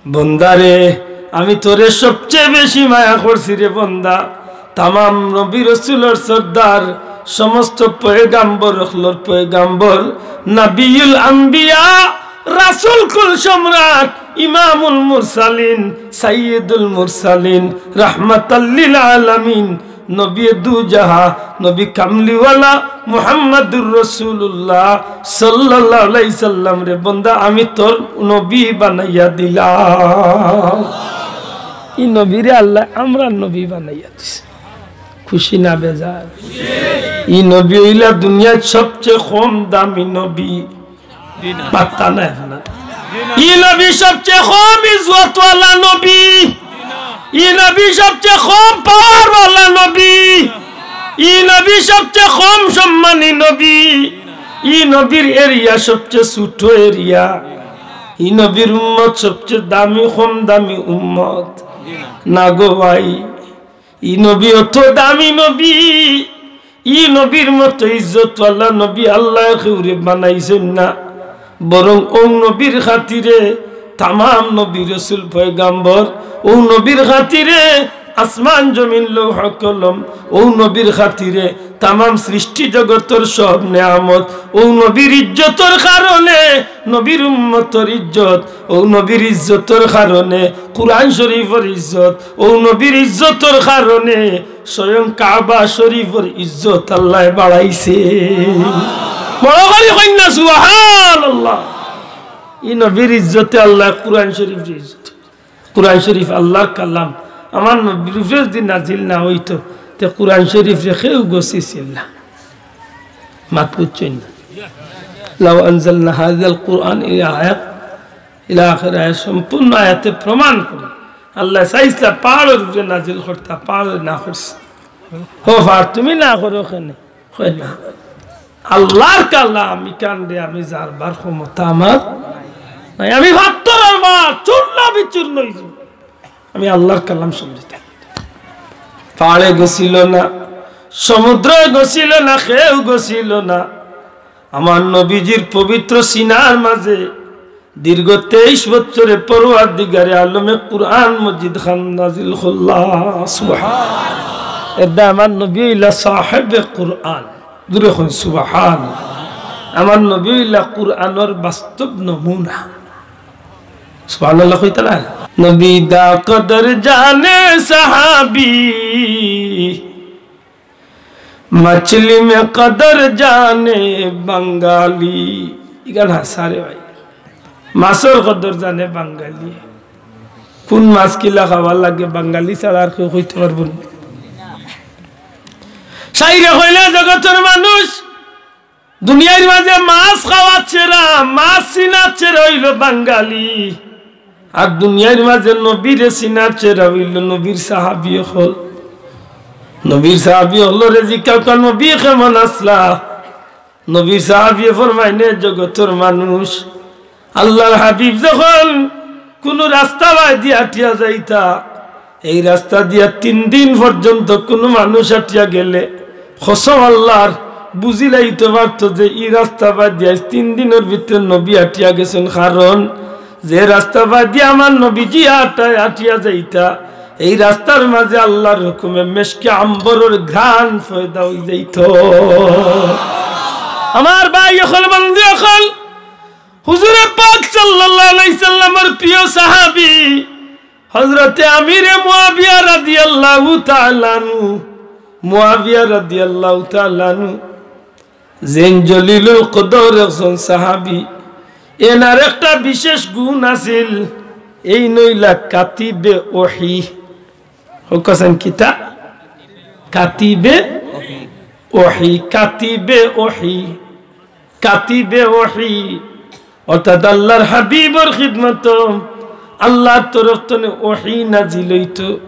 বন্দারে, আমি তোরে সবচেয়ে বেশি মায়া করছি রে বন্দা। তামাম নবী রসুলর সর্দার, সমস্ত পয়গাম্বর অকলর পয়গাম্বর, নাবিউল আম্বিয়া, রাসুল কুল সম্রাট, ইমামুল মুরসালিন, সাইয়্যিদুল মুরসালিন, রাহমাতাল লিল আলামিন, নবী দু জাহা, নবী কামলিওয়ালা মুহাম্মাদুর রাসূলুল্লাহ সাল্লাল্লাহু আলাইহি সাল্লাম রে বন্দা, আমি তোর নবী বানাইয়া দিলাম। ই নবীরে আল্লায় আমরার নবী বানাইয়া দিছে। খুশি না বেজার? ই নবী অইলা দুনিয়ার সবচেয়ে কম দামি নবী। পাত্তা নাই আপনার। ই নবী সবচেয়ে কম ইজ্জতওয়ালা নবী। ই নবী সবচেয়ে কম পাওয়ারওয়ালা নবী। ই নবী সবচেয়ে কম সম্মানী নবী। ই নবীর এরিয়া সবচেয়ে ছোট এরিয়া। ই নবীর উম্মত সবচেয়ে দামি, কম দামি উম্মত। না গো ভাই, ই নবী অত দামি নবী, ই নবীর মতো ইজ্জতওয়ালা নবী আল্লায় কেউরে বানাইছইন না, বরং অউ নবীর খাতিরে তামাম নবী রসুল পয়গাম্বর, অউ নবীর খাতিরে আসমান জমিন লৌহ কলম, অউ নবীর খাতিরে তামাম সৃষ্টি জগতর সব নেয়ামত, অউ নবীর ইজ্জতর কারণে নবীর উম্মতর ইজ্জত, অউ নবীর ইজ্জতর কারণে কুরআন শরীফর ইজ্জত, অউ নবীর ইজ্জতর কারণে স্বয়ং কাবা শরীফর ইজ্জত আল্লায় বাড়াইছে। বড় করি কইন না সুবহানাল্লাহ। ই নবীর ইজ্জতে আল্লায় কুরআন শরীফর ইজ্জত। কুরআন শরীফ আল্লাহর কালাম। আমার নবীর উপরে যদি নাজিল না অইতো, তে কুরআন শরীফরে কেউ গছিছিল না। মাত বুঝছইন না? লাউ আনজালনা হাযাল কুরআন ইলা আয়াত, ইলা আখির আয়াত, সম্পূর্ণ আয়াতে প্রমাণ করে। আল্লায় চাইছলা পাহাড়র উপরে নাজিল করতা, পাহাড়ে না করছে। ও পাহাড়, তুমি না করো কেনে? কয় না। আল্লাহর কালাম, ইখানরে আমি জারবার ক্ষমতা আমার নাই। আমি পাত্থরর পাহাড়, চূর্ণ বিচূর্ণ অইযিমু। আমি আল্লাহর কালাম সমঝিতা। পাহাড়ে গছিল না, সমুদ্রে গছিল না, কেউ গছিল না। আমার নবীজির পবিত্র সিনার মাঝে দীর্ঘ তেইশ বছরে পরওয়ারদিগারে আলমে কুরআন মজিদ খান নাজিল করলা। সুবহান। এরদায় আমার নবী অইলা সাহেবে কুরআন। জোরে কইন সুবহান। আমার নবী অইলা কুরআনর বাস্তব নমুনা। সুবহানাল্লাহ কইতা না? নবী দা কদর জানে সাহাবী, মাছলি মে কদর জানে বাঙালি। ইখান হাছা রে ভাই। মাছর কদর জানে বাঙালি। কুন মাছ কিলা খাওয়া লাগে বাঙালি ছাড়া আর কেউ কইতা পারবো না। শাইরে কইলা জগতর মানুষ, দুনিয়ার মাঝে মাছ খাওয়াত সেরা, মাছ চিনাত সেরা অইলো বাঙালি। আর দুনিয়ার মাঝে নবীরে চিনাত সেরা অইলো নবীর সাহাবী অকল। নবীর সাহাবী অকলরে জিকাউক্কা, "নবী কেমন আছলা?" নবীর সাহাবীয়ে ফরমাইন, "এ জগতর মানুষ, আল্লাহর হাবিব যখন কুনু রাস্তা বায়দি আটিয়া যাইতা, এই রাস্তা দিয়া তিন দিন পর্যন্ত কুনু মানুষ আটিয়া গেলে, কসম আল্লাহর, বুঝিলাইতো পারতো যে ই রাস্তা বায়দি আইজ তিন দিনর ভিতরে নবী আটিয়া গেছইন, কারণ যে রাস্তা বায়দি আমার নবীজি আটায় আটিয়া যাইতা, এই রাস্তার মাঝে আল্লাহর হুকুমে মেশকে আম্বরর ঘ্রাণ পয়দা অই যাইতো।" আমার ভাই অকল, বন্ধু অকল, হুজুরে পাক সাল্লাল্লাহু আলাইহি সাল্লামর প্রিয় সাহাবী হযরতে আমিরে মুয়াবিয়া রাদিয়াল্লাহু তাআলা আনহু, মুয়াবিয়া রাদিয়াল্লাহু তাআলা আনহু যেইন জলিলুল কদর একজন সাহাবী, এনার একটা বিশেষ গুণ আছিল, এইন অইলা কাতিবে ওহী। কউক্কা চাইন কিতা? কাতিবে ওহী। ওহি, কাতিবে ওহি, কাতিবে ওহি, অর্থাৎ আল্লাহর হাবিবর খিদমত, আল্লাহর তরফ তনে ওহি নাজিল অইতো।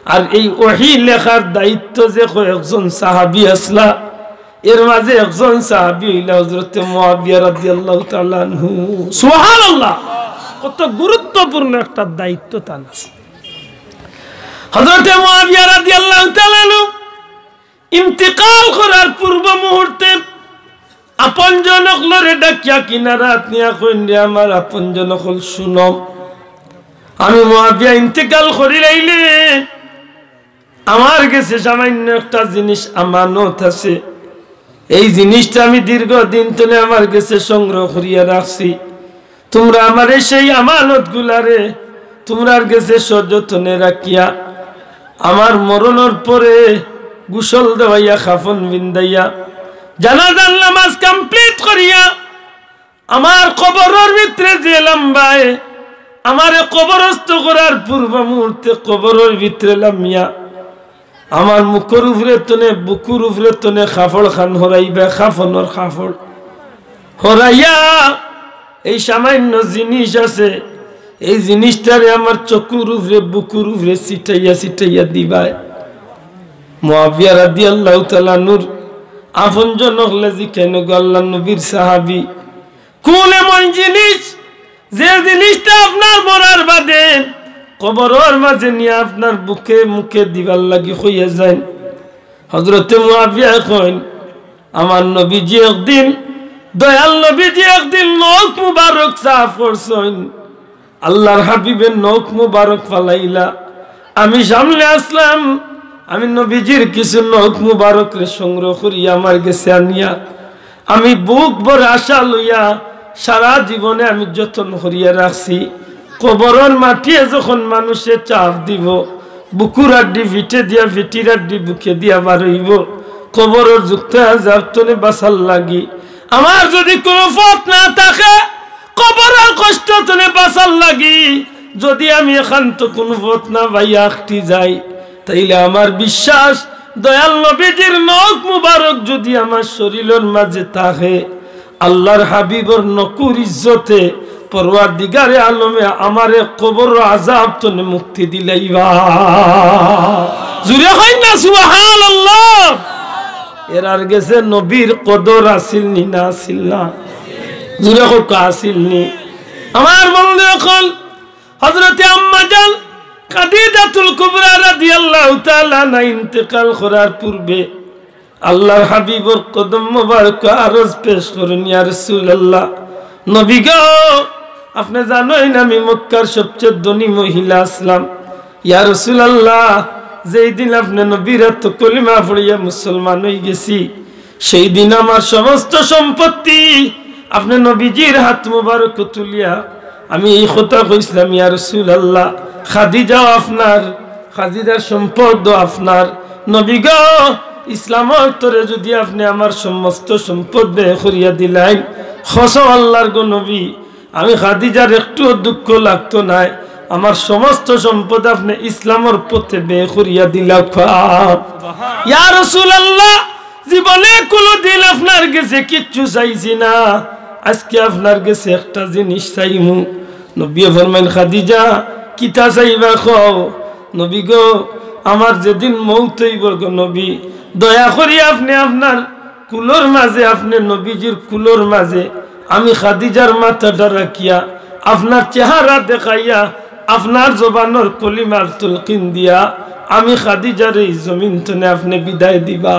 আর এই ওহি লেখার দায়িত্ব যে কয়েকজন সাহাবী আছলা, এর মাঝে একজন সাহাবী অইলা হযরতে মুআবিয়া রাদিয়াল্লাহু তাআলা আনহু। সুবহানাল্লাহ। কত গুরুত্বপূর্ণ একটা দায়িত্ব তান আছে। হযরতে মুআবিয়া রাদিয়াল্লাহু তাআলা আনহু ইন্তেকাল করার পূর্ব মুহূর্তে আপনজন অকলরে ডাকিয়া কিনারাত নিয়া কইন, "রে আমার আপনজন অকল, শুনো, আমি মুআবিয়া ইন্তেকাল করিলাইলে আমার গেছে সামান্য একটা জিনিস আমানত আছে। এই জিনিসটা আমি দীর্ঘদিন তনে আমার গেছে সংগ্রহ করিয়া রাখছি। তুমরা আমারে সেই আমানতগুলারে তুমরার গেছে সযতনে রাখিয়া আমার মরণর পরে গোসল দেওয়াইয়া, কাফন বিন্দাইয়া, জানাজার নামাজ complete করিয়া আমার কবরর ভিতরে যে লাম্বায়, আমারে কবরস্থ করার পূর্ব মুহূর্তে কবরর ভিতরে লামিয়া আমার মুখর উপরে তনে, বুকুর উপরে তনে কাপড় খান হরাইবা, কাফনর কাপড় হরাইয়া, এই সামান্য জিনিস আছে, এই জিনিসটারে আমার চকুর উপরে, বুকুর উপরে ছিটাইয়া ছিটাইয়া দিবায়।" মুআবিয়া রাদিয়াল্লাহু তাআলা আনহুর আপনজন অকলে জিকাইন, "গো আল্লাহর নবীর সাহাবী, কোন এমন জিনিস, যে জিনিসটা আপনার মরার বাদে কবরর মাঝে নিয়া আপনার বুকে মুখে দিবার লাগি কইয়া যাইন?" হযরতে মুআবিয়ায় কইন, "আমার নবীজি একদিন, দয়াল নবীজি একদিন নখ মুবারক সাফ করছইন, আল্লাহর হাবিবে নখ মুবারক ফালাইলা, আমি সামনে আছলাম, আমি নবীজির কিছু নখ মুবারকরে সংগ্রহ করিয়া আমার গেছে আনিয়া আমি বুক ভরে আশা লইয়া সারা জীবনে আমি যতন করিয়া রাখছি। কবরর মাটিয়ে যখন মানুষে চাপ দিবো, বুকুর আড্ডি পিঠে দিয়া, পিঠির আড্ডি বুকে দিয়া বারইবো, কবরর যুক্ত আযাব তনে বাঁচার লাগি আমার যদি কোনো পথ না থাকে, কবরর কষ্ট তনে বাঁচার লাগি যদি আমি এখান তো কোনো পথ না পাইয়া আটকি যাই, তাইলে আমার বিশ্বাস, দয়াল নবীজির নখ মুবারক যদি আমার শরীলর মাঝে থাকে, আল্লাহর হাবিবর নখর ইজ্জতে পরওয়ারদিগারে আলমে আমারে কবরর আযাব তনে মুক্তি দিলাইবা।" জুরে কইন না সুবহানাল্লাহ। এরার গেছে নবীর কদর আছিল নি না আছিল না? জুরে কউক্কা, আছিল নি? আমার বন্ধু অকল, হযরতে আম্মাজান খাদিজাতুল কুবরা রাদিয়াল্লাহু তাআলা আনহা ইন্তেকাল করার পূর্বে আল্লাহর হাবিবর কদম মোবারক আরজ পেশ করইন, "ইয়া রাসূলুল্লাহ, নবী গো, আপনে জানইন আমি মক্কার সবচেয়ে ধনী মহিলা আছলাম। ইয়া রাসূলুল্লাহ, যেই দিন আপনে নবীর আতো কলিমা পড়িয়া মুসলমান অইগেছি, সেই দিন আমার সমস্ত সম্পত্তি আপনে নবীজির আত মুবারক তুলিয়া আমি এই কথা কইছলাম, ইয়া রাসূলুল্লাহ, খাদিজাও আপনার, খাদিজার সম্পদও আপনার। নবী গো, ইসলামর তরে যদি আপনে আমার সমস্ত সম্পদ ব্যয় করিয়া দিলাইন, কসম আল্লাহর গো নবী, আমি খাদিজার একটুও দুঃখ লাগতো নায়, আমার সমস্ত সম্পদ আপনে ইসলামর পথে ব্যয় করিয়া দিলাউক্কা।" ইয়া রাসূলুল্লাহ, জীবনে কোনোদিন আপনার গেছে কিচ্ছু চাইছি না, আজকে আপনার গেছে একটা জিনিস চাইমু। নবীয়ে ফরমাইন, "খাদিজা, কিতা চাইবা কও?" "নবী গো, আমার যেদিন মউত অইবো গো নবী, দয়া করি আপনে আপনার কুলর মাঝে, আপনে নবীজির কুলর মাঝে আমি খাদিজার মাথাটা রাখিয়া, আপনার চেহারা দেখাইয়া, আপনার জবানর কলিমার তলকিন দিয়া আমি খাদিজারে এই জমিন তনে আপনে বিদায় দিবা।"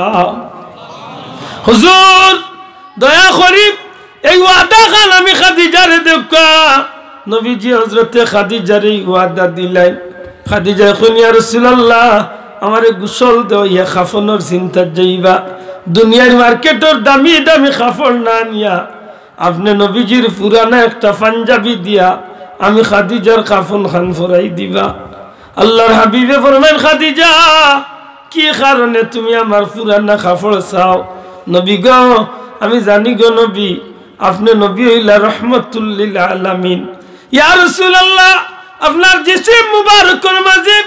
হুজুর, দয়া করি এই ওয়াদা খান আমি খাদিজারে দেউক্কা। নবীজি হযরতে খাদিজারে এই ওয়াদা দিলাইন। খাদিজায় কইন, "ইয়া রাসূলুল্লাহ, আমারে গোসল দেওয়াইয়া কাফনর চিন্তাত যাইবা। দুনিয়ার মার্কেটর দামি দামি কাপড় না আনিয়া আপনে নবীজির পুরানা একটা পাঞ্জাবি দিয়া আমি খাদিজার কাফন খান পরাই দিবা।" আল্লাহর হাবিবে ফরমাইন, "খাদিজা, কি কারণে তুমি আমার পুরানা কাপড় চাও?" "নবী গো, আমি জানি গো নবী, আপনে নবী অইলা রহমতুল্লিল আলামিন। ইয়া রাসূলুল্লাহ, আপনার জিসিম মুবারকর মাঝে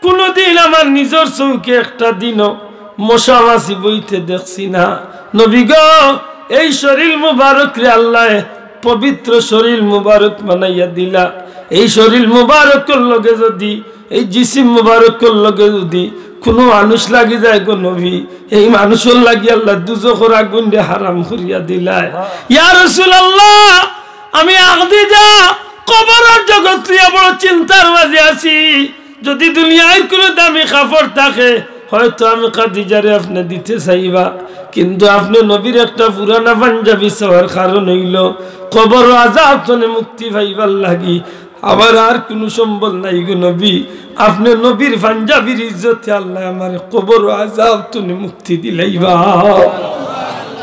কোনোদিন আমার নিজর চউখে একটা দিনও মশা মাছি বইতে দেখছি না। নবী গো, এই শরীর মুবারকরে আল্লায় পবিত্র শরীর মুবারক বানাইয়া দিলা। এই শরীর মুবারকর লগে যদি, এই জিসিম মুবারকর লগে যদি কুনু মানুষ লাগি যায় গো নবী, এই মানুষর লাগি আল্লায় দুজখর আগুনরে হারাম করিয়া দিলায়। ইয়া রাসূলুল্লাহ, আমি খাদিজা কবরর জগত লইয়া বড় চিন্তার মাঝে আছি। যদি দুনিয়ার কুনু দামি কাপড় থাকে, হয়তো আমি খাদিজারে আপনে দিতে চাইবা, কিন্তু আপনে নবীর একটা পুরানা পাঞ্জাবি চাওয়ার কারণ অইলো কবর আযাব তনে মুক্তি পাইবার লাগি। আমার আর কুনু সম্বল নাই গো নবী, আপনে নবীর পাঞ্জাবির ইজ্জতে আল্লায় আমারে কবর আযাব তনে মুক্তি দিলাইবা।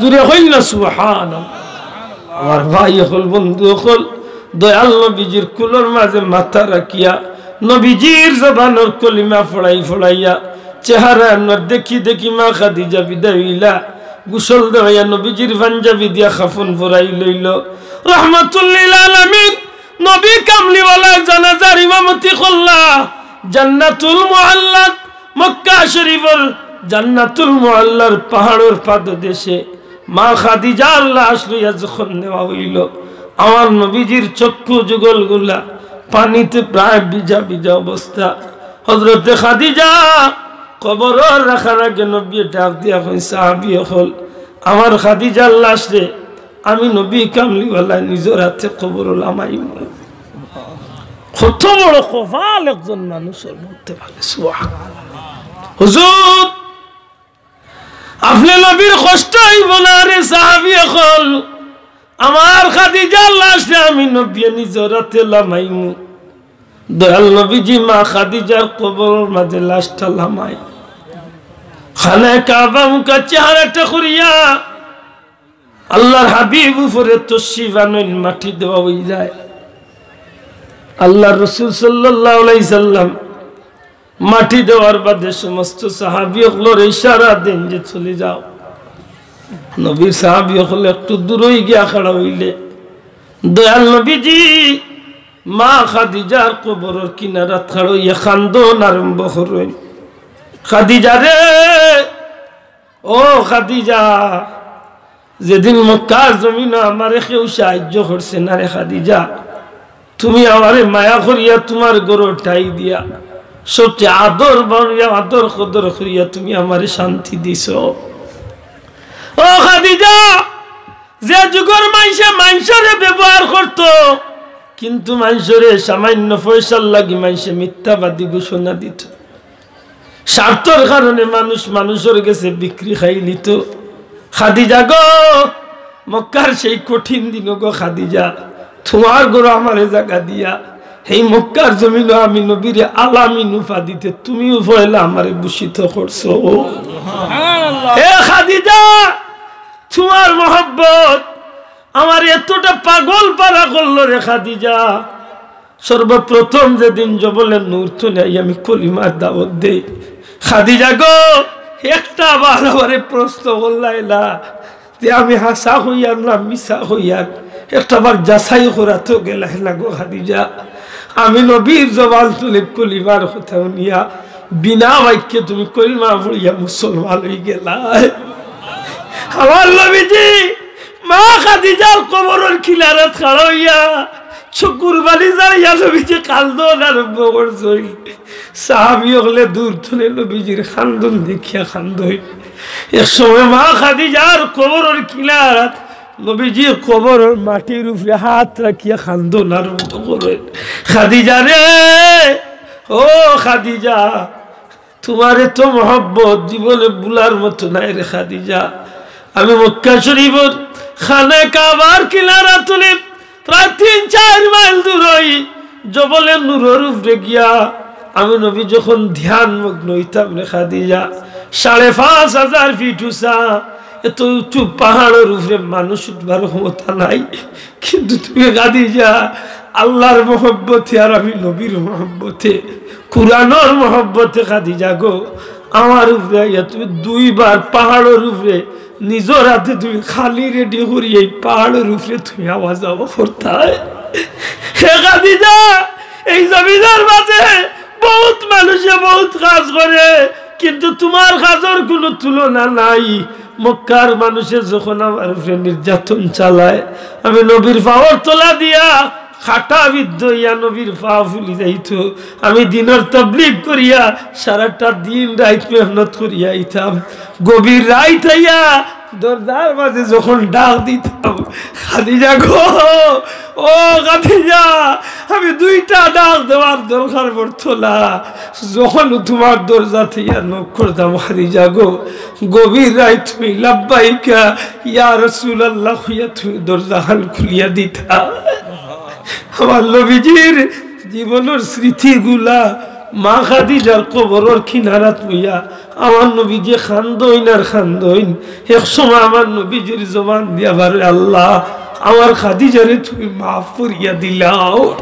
জুরে কইন না সুবহানাল্লাহ। আমার ভাই অকল, বন্ধু অকল, দয়াল নবীজির কুলর মাঝে মাথা রাখিয়া, নবীজির জবানর কলিমা ফড়াই ফড়াইয়া, চেহারা আনোয়ার দেখি দেখি মা খাদিজা বিদায় অইলা। গোসল দেওয়াইয়া নবীজির পাঞ্জাবি দিয়া কাফন পরাই লইলো। রহমাতুল্লিল আলামিন নবী কামলিওয়ালায় জানাজার ইমামতি করলা। জান্নাতুল মুআল্লাত, মক্কা শরীফর জান্নাতুল মুআল্লার পাহাড়র পাদদেশে মা খাদিজার লাশ লইয়া যখন নেওয়া অইলো, আমার নবীজির চক্ষু যুগলগুলা পানিতে প্রায় ভিজা ভিজা অবস্থা। হযরতে খাদিজা কবরর রাখার আগে নবীয়ে ডাক দিয়া কইন, সাহাবী অকল, আমার খাদিজার লাশরে আমি নবী কামলিওয়ালায় নিজর আতে কবরো লামাইমু। কত বড় কপাল একজন মানুষর, বলতে পারে, সুবহানাল্লাহ। হুজুর, আপনে নবীর কষ্ট অইবো না রে সাহাবী অকল, আমার খাদিজার লাশরে আমি নবীয়ে নিজর আতে লামাইমু। দয়াল নবীজি মা খাদিজার কবরর মাঝে লাশটা লামাই, খানায়ে কাবা মুখা চেহারাটা করিয়া আল্লার হাবিব উপরে তশরিফ আনইন, মাটি দেওয়া অই যায়। আল্লার রসুল সাল্লাল্লাহু আলাইহি সাল্লাম মাটি দেওয়ার বাদে সমস্ত সাহাবী অকলরে ইশারা দেইন যে, "চলি যাও।" নবীর সাহাবী অকল একটু দূরই গিয়া খাড়া অইলে, দয়াল নবীজি মা খাদিজার কবরর কিনারাত খাড়া অইয়া কান্দন আরম্ভ করইন, "খাদিজা রে, ও খাদিজা, যেদিন মক্কার জমিনো আমারে কেউ সাহায্য করছে না রে খাদিজা, তুমি আমারে মায়া করিয়া তুমার ঘরো ঠাই দিয়া, সবচেয়ে আদর বাড়িয়া, আদর কদর করিয়া তুমি আমারে শান্তি দিছো। ও খাদিজা, যে যুগর মানষে মানষরে ব্যবহার করতো, কিন্তু মানষরে সামান্য পয়সার লাগি মানষে মিথ্যাবাদী ঘোষণা দিতো, স্বার্থর কারণে মানুষ মানুষর গেছে বিক্রি খাইলিতো। খাদিজা গো, মক্কার সেই কঠিন দিনো গো খাদিজা, তুমার ঘরো আমারে জাগা দিয়া, এই মক্কার জমিনো আমি নবীরে আল-আমিন উপাধিতে তুমিউ পয়লা আমারে ভূষিত করছো।" এ খাদিজা, তুমার মহব্বত আমারে এতটা পাগল পারা করলো রে খাদিজা। সর্বপ্রথম যেদিন জবলে নূর তনে আইয়া আমি কলিমার দাওয়াত দেই, খাদিজা গো, একটা বার আমারে প্রশ্ন করলায় না যে আমি হাছা কইয়ার না মিছা কইয়ার, একটা বার যাচাই করাত গেলায় না গো খাদিজা। আমি নবীর জবান তনে কলিমার কথা হুনিয়া বিনা বাক্যে তুমি কলিমা পড়িয়া মুসলমান অই গেলায়। আমার নবীজি মা খাদিজার কবরর কিনারাত খাড়া অইয়া চকুর পানি ঝরাইয়া নবীজি কান্দন আরম্ভ করছইন। সাহাবী অকলে দূর তনে নবীজির কান্দন দেখিয়া কান্দইন। এক সময় মা খাদিজার কবরর কিনারাত নবীজি কবরর মাটির উপরে হাত রাখিয়া কান্দন আরম্ভ করইন, "খাদিজা রে, ও খাদিজা, তুমার এত মহব্বত জীবনে ভুলার মতো নায় রে খাদিজা। আমি মক্কা শরীফর খানায়ে কাবার কিনারা তনে প্রায় তিন চাইর মাইল দূরই জবলে নূরর উপরে গিয়া আমি নবী যখন ধ্যান মগ্ন অইতাম রে খাদিজা, সাড়ে পাঁচ হাজার ফিট উঁচা, এত উঁচু পাহাড়র উপরে মানুষ উঠবার ক্ষমতা নাই।" কিন্তু তুমি খাদিজা, আল্লার মহব্বতে আর আমি নবীর মহব্বতে, কুরআনর মহব্বতে খাদিজা গো, আমার উপরে আইয়া তুমি দুইবার পাহাড়র উপরে নিজর আতে তুমি খালি রেডি করি এই পাহাড়র উপরে তুমি আওয়া যাওয়া করতায়। হে খাদিজা, এই জমিনর মাঝে বউত মানষে বউত কাজ করে, কিন্তু তুমার কাজর কুনু তুলনা নাই। মক্কার মানুষে যখন আমার উপরে নির্যাতন চালায়, আমি নবীর পাওর তলা দিয়া কাটা বিদ্ধ অইয়া নবীর পাও ফুলি যাইতো। আমি দিনর তবলিগ করিয়া সারাটা দিন রাইত মেহনত করিয়া আইতাম। গভীর রাইত আইয়া দরজার মাঝে যখন ডাক দিতাম, "খাদিজা গো, ও খাদিজা, আমি দুইটা ডাক দেওয়ার দরকার পড়তো না, যখন তুমার দরজা থাকি নক করতাম, খাদিজা গো, গভীর রাইত তুমি লাব্বাইকা ইয়া রাসূলুল্লাহ কইয়া তুমি দরজাখান খুলিয়া দিতা।" আমার নবীজির জীবনর স্মৃতিগুলা মা খাদিজার কবরর কিনারাত বইয়া আমার নবীজি কান্দইন আর কান্দইন। এক সময় আমার নবীজির জবান দিয়া বার অয়, "আল্লাহ, আমার খাদিজারে তুমি মাফ করিয়া দিলাও।"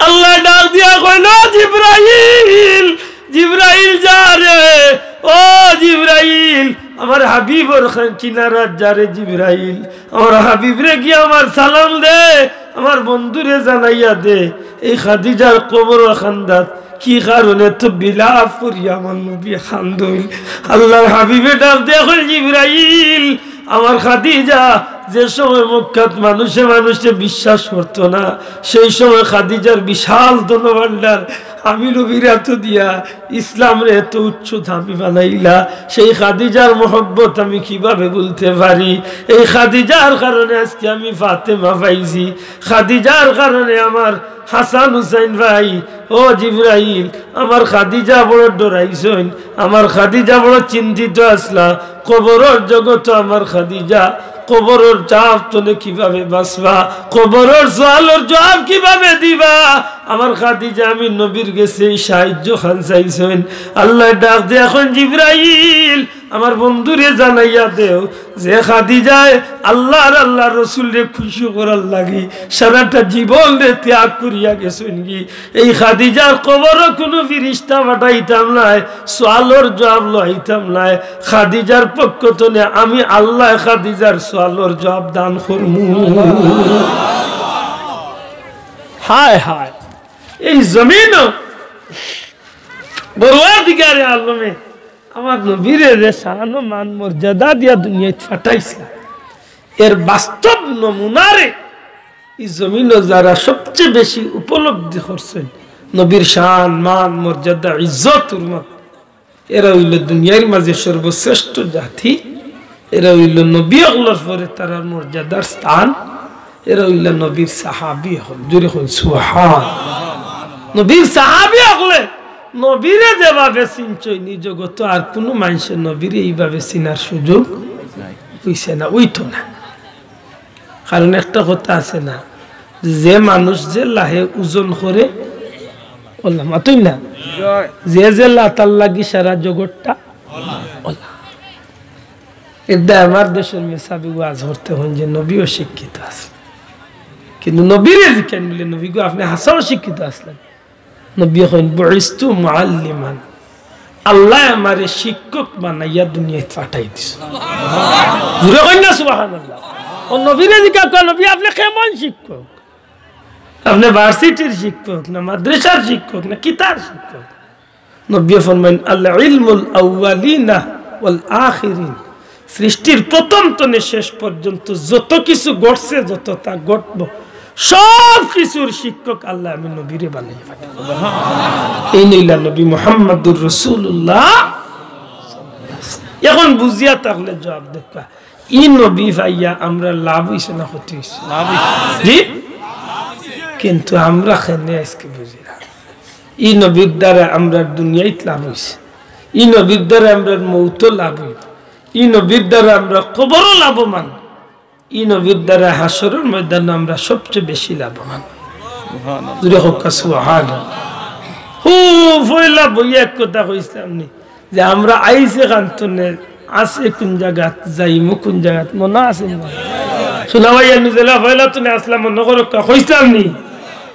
আল্লায় ডাক দিয়া কইন, "জিব্রাইল, জিব্রাইল যা রে, ও জিব্রাইল, আমার হাবিবর খান কিনারাত যা রে জিব্রাইল, আমার হাবিবরে গিয়া আমার সালাম দে, আমার বন্ধুরে জানাইয়া দে, এই খাদিজার কবরর কান্দাত কি কারণে তো বিলাপ করিয়া আমার নবী কান্দইন।" আল্লাহর হাবিবে ডাক দিয়া কইন, "জিব্রাইল, আমার খাদিজা যে সময় মক্কাত মানুষে মানুষে বিশ্বাস করতো না, সেই সময় খাদিজার বিশাল ধনভাণ্ডার আমি নবীর আতো দিয়া ইসলামরে এত উচ্চ দামি বানাইলা, সেই খাদিজার মহব্বত আমি কিভাবে ভুলতে পারি? এই খাদিজার কারণে আজকে আমি ফাতেমা পাইছি, খাদিজার কারণে আমার হাসান হুসাইন ভাই, ও জিব্রাইল, আমার খাদিজা বড় ডরাইছইন, আমার খাদিজা বড় চিন্তিত আছলা, কবরর জগতো আমার খাদিজা, কবরর চাপ তনে কিভাবে বাঁচবা, কবরর সওয়ালর জবাব কিভাবে দিবা?" আমার খাদিজা আমি নবীর গেছে এই সাহায্য খান চাইছইন। আল্লায় ডাক দিয়া কইন, "জিব্রাইল, আমার বন্ধুরে জানাইয়া দেও যে খাদিজায় আল্লাহর, আল্লাহর রসুলরে খুশি করার লাগি সারাটা জীবনরে ত্যাগ করিয়া গেছইন গি। এই খাদিজার কবরো কুনু ফিরিস্তা পাঠাইতাম নায়, সওয়ালর জবাব লইতাম নায়। খাদিজার পক্ষ তনে আমি আল্লায় খাদিজার সওয়ালর জবাব দান করমু।" হায় হায়, এই জমিনো পরওয়ারদিগারে আলমে আমার নবীরে যে শান ও মান মর্যাদা দিয়া দুনিয়াত পাঠাইছলা, এর বাস্তব নমুনারে ই জমিনো যারা সবচেয়ে বেশি উপলব্ধি করছইন, নবীর শান, মান, মর্যাদা, ইজ্জত, হুরমত, এরা অইলো দুনিয়ার মাঝে সর্বশ্রেষ্ঠ জাতি। এরা অইলো নবী অকলর পরে তারার মর্যাদার স্থান। এরা অইলো নবীর সাহাবী অকল। জোরে কইন সুবহান। নবীর সাহাবী অকলে নবীরে যেভাবে চিনছইন, ই জগতো আর কুনু মানষে নবীরে ইভাবে চিনার সুযোগ অইছে না, অইতো না। কারণ একটা কথা আছে না, যে মানুষ যেলা হে ওজন করে, অলা, মাতইন না? যে যেলা তার লাগি সারা জগৎটা অলা। এর দায় আমার দেশর মেসাবি ওয়াজ করতে হন যে নবীও শিক্ষিত আছে, কিন্তু নবীরে জিকাইন বলে, "নবী গো, আপনে হাছাউ শিক্ষিত আছলা?" নবীয়ে কইন, "বুইস্তু মুআল্লিমান।" আল্লায় আমারে শিক্ষক বানাইয়া দুনিয়াত পাঠাই দিছইন। জোরে কইন না সুবহানাল্লাহ। ও নবীরে জিকাউক্কা, "নবী, আপনে কেমন শিক্ষক? আপনে ভার্সিটির শিক্ষক, না মাদ্রাসার শিক্ষক, না কিতার শিক্ষক?" নবীয়ে ফরমাইন, "আল ইলমুল আউয়ালিনা ওয়াল আখিরিন।" সৃষ্টির প্রথম তনে শেষ পর্যন্ত যত কিছু ঘটছে, যততা ঘটবো, সব কিছুর শিক্ষক আল্লায় আমি নবীরে বানাইয়া পাঠাইছইন। এই নইলা নবী মুহাম্মাদুর রাসূলুল্লাহ। এখন বুঝিয়া থাকলে জবাব দেউক্কা, ই নবী পাইয়া আমরার লাভ অইছে না ক্ষতি অইছে? লাভ অইছে। জি? কিন্তু আমরা কেনে আইজকে বুঝি না। ই নবীর দ্বারা আমরার দুনিয়াত লাভ অইছে, ই নবীর দ্বারা আমরার মউতো লাভ অইবো, ই নবীর দ্বারা আমরার কবরও লাভবান, ই নবীর দ্বারা হাশরর ময়দানো আমরা সবচেয়ে বেশি লাভবান। সুবহানাল্লাহ। জোরে কউক্কা সুবহানাল্লাহ। হু, পয়লা বইয়া এক কথা কইছলাম নি যে আমরা আইছি কান তনে, আছি কুন জাগাত, যাইমু কুন জাগাত, মনো আছে নি? সুনাভাইয়া নিজেলা পয়লা তনে আছলাম, মনো করউক্কা, কইছলাম নি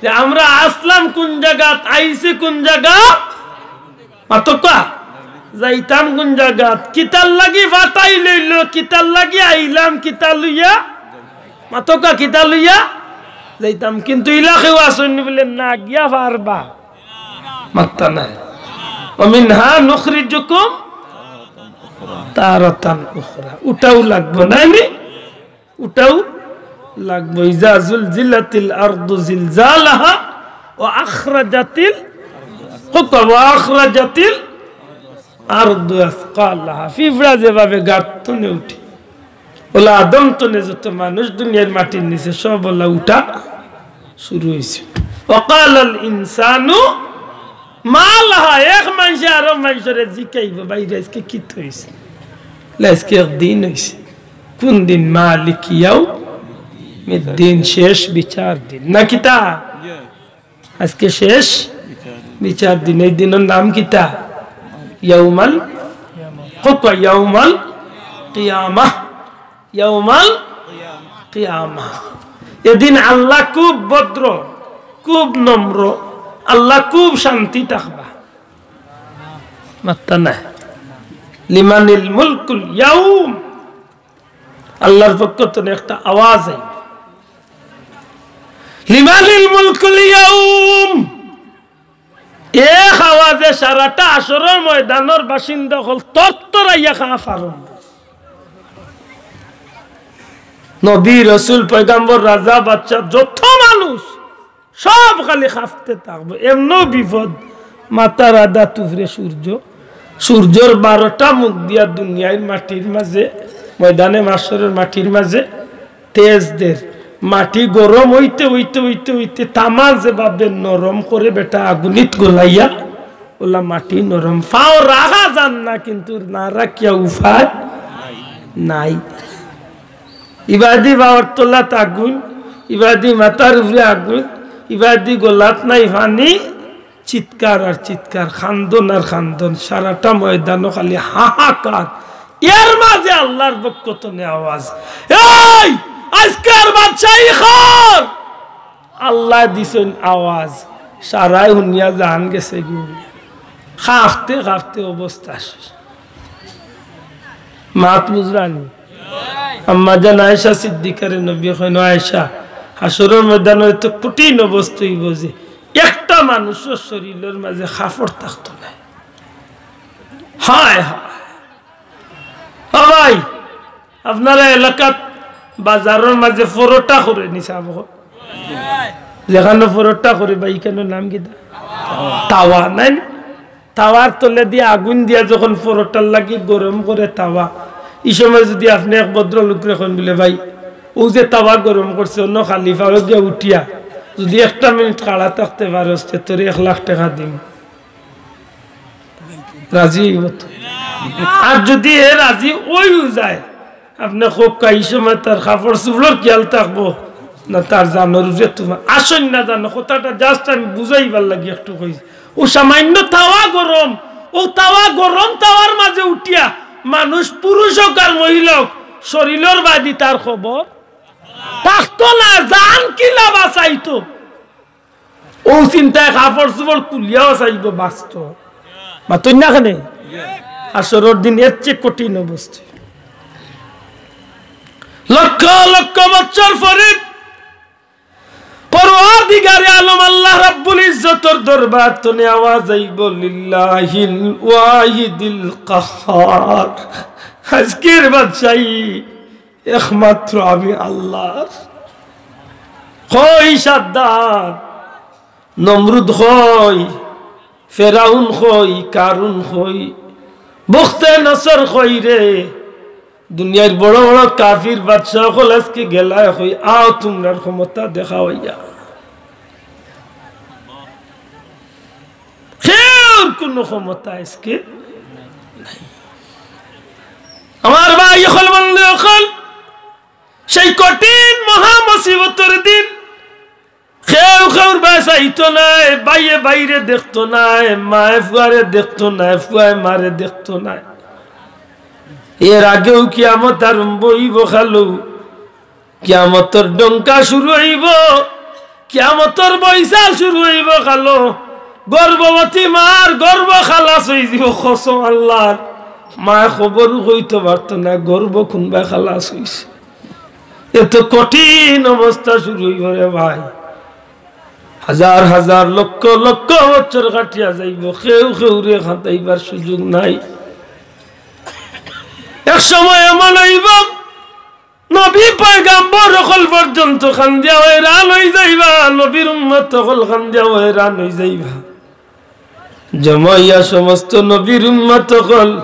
যে আমরা আছলাম কুন জাগাত, আইছি কুন জাগাত? মাতউক্কা, যাইতাম কুন জাগাত? কিতার লাগি পাঠাইল অইলো, কিতার লাগি আইলাম, কিতা লইয়া? মাতউক্কা, কিতা লইয়া? যাইতাম। কিন্তু ইলা কেউ আছইন নি বলে, "না গিয়া পারবা।" মাতরা নায়। ومنها نخرجكم تارة أخرى। উঠাও লাগবো, নায় নি? উঠাও লাগবো। إذا زلزلت الأرض زلزالها وأخرجت ال-، وأخرجت الأرض أثقالها। পিঁপড়া যেভাবে গাত থনে উঠে, অলা আদম থনে যত মানুষ দুনিয়ার মাটির নিচে সব অলা উঠা শুরু অইছে। وقال الإنسان ما لها। এক মানষে আরো মানষরে জিকাইবো, "ভাইরে, আইজকে কিতা অইছে?" লে, আইজকে এক দিন অইছে। কুন দিন? مالك يوم الدين, শেষ বিচার দিন। না কিতা? আইজকে শেষ বিচার দিন। এই দিনর নাম কিতা? ইয়াউমাল, কউক্কা, ইয়াউমাল কিয়ামাহ। ইয়াউমাল কিয়ামাহ। এদিন আল্লাহ খুব ভদ্র, খুব নম্র, আল্লাহ খুব শান্তি থাকবা। মাত্তা নাই। লিমানিল মুলকুল ইয়াউম। আল্লাহর পক্ষ থনে একটা আওয়াজ আইবো, "লিমানিল মুলকুল ইয়াউম।" এক আওয়াজে সারাটা হাশরর ময়দানর বাসিন্দা অকল তরতরাইয়া কাঁপা আরম্ভ। নবী, রসুল, পয়গাম্বর, রাজা, বাদশা, যত মানুষ সব খালি কাঁপতে থাকবো। এমনও বিপদ, মাথার আধাত উপরে সূর্য, সূর্যর বারোটা মুখ দিয়া দুনিয়ার মাটির মাঝে, ময়দানে মাশরর মাটির মাঝে তেজ দের। মাটি গরম অইতে অইতে অইতে অইতে তামা যেভাবে নরম করে বেটা আগুনিত গলাইয়া, অলা মাটি নরম। পাও রাখা যার না, কিন্তু না রাখিয়া উপায় নাই। ইবাদি পাওর তলাত আগুন, ইবাদি মাথার উপরে আগুন, ইবাদি গলাত নাই পানি, চিৎকার আর চিৎকার, কান্দন আর কান্দন, সারাটা ময়দানো খালি হাহাকার। এর মাঝে আল্লাহর পক্ষ থনে আওয়াজ, "এই, আইজকার বাদশাহী কার?" আল্লায় দিছইন আওয়াজ, সারায় হুনিয়া জান গেছে গি। কাঁপতে কাঁপতে অবস্থা শেষ। মাত বুঝরানি? আম্মা জান আয়েশা সিদ্দিকারে নবী কইন, "আয়েশা, হাশরর ময়দানো এত কঠিন অবস্থা অইবো যে একটা মানুষর শরীলর মাঝে কাপড় থাকতো নায়।" হায় হায়। ও ভাই, আপনারা এলাকাত বাজারর মাঝে পরোটা করে নি সাব? যেখানো পরোটা করে বা ইখানোর নাম কিতা? তাওয়া, নায় নি? তাওয়ার তলে দিয়া আগুন দিয়া যখন পরোটার লাগি গরম করে তাওয়া, ই সময় যুদি আপনে এক ভদ্রলোকরে কইন বুলে, "ভাই, অউ যে তাওয়া গরম করছে, অনো খালি পাও গিয়া উঠিয়া যুদি একটা মিনিট খাড়া থাকতে পারস, তে তোরে এক লাখ টেকা দিমু।" রাজি অইবো তো? আর যুদি হে রাজি অইও যায়, আপনে কউক্কা, ই সময় তার কাপড় চুপড়র খিয়াল থাকবো না, তার জানর উপরে তুফান। আসইন না জানো, কথাটা just আমি বুঝাইবার লাগি একটু কইছি। অউ সামাইন্য তাওয়া গরম, অউ তাওয়া গরম, তাওয়ার মাঝে উঠিয়া মানুষ, পুরুষ অউক আর মহিলা অউক, শরীলর বাদি তার খবর থাকতো না, জান কিলা বাচাইতো। অউ চিন্তায় কাপড় চুপড় খুলিয়াও চাইবো বাচতো। মাতইন না কেনে? হাশরর দিন এর চেয়ে কঠিন অবস্থা। লক্ষ লক্ষ বছর পরে পরওয়ারদিগারে আলম আল্লাহ রাব্বুল ইজ্জতর দরবার থনে আওয়াজ আইবো, "লিল্লাহিল ওয়াহিদিল কাহহার।" আইজকের বাদশাহী একমাত্র আমি আল্লাহর। কই সাদ্দাদ, নমরুদ কই, ফেরাউন কই, কারুন কই, বুখতে নসর কই রে? দুনিয়ার বড় বড় কাফির বাদশা অকল আইজকে গেলায় কই, আও তুমরার ক্ষমতা দেখাও আইয়া। কেউর কুনু ক্ষমতা আইজকে নাই। আমার ভাই অকল, বন্ধু অকল, সেই কঠিন মহা মুসিবতর দিন কেউ কেউর বায় চাইতো নায়, ভাইয়ে ভাইরে দেখতো নায়, মায়ে ফুয়ারে দেখতো নায়, ফুয়ায় মারে দেখতো নায়। এর আগেউ কিয়ামত আরম্ভ অইবো খালো, কিয়ামতর ডঙ্কা শুরু অইবো, কিয়ামতর বইসা শুরু অইবো খালো। গর্ভবতী মার গর্ভ খালাস অইযিবো, কসম আল্লাহর। মায় খবরও কইতো পারতো নায় গর্ভ কুনবায় খালাস অইছে। এত কঠিন অবস্থা শুরু অইবো রে ভাই। হাজার হাজার লক্ষ লক্ষ বছর কাটিয়া যাইবো, কেউ কেউরে কান্দাইবার সুযোগ নাই। এক সময় এমন অইবো, নবী পয়গাম্বর অকল পর্যন্ত কান্দিয়া হয়রান অইযাইবা, নবীর উম্মত অকল কান্দিয়া হয়রান অইযাইবা। জমাইয়া সমস্ত নবীর উম্মত অকল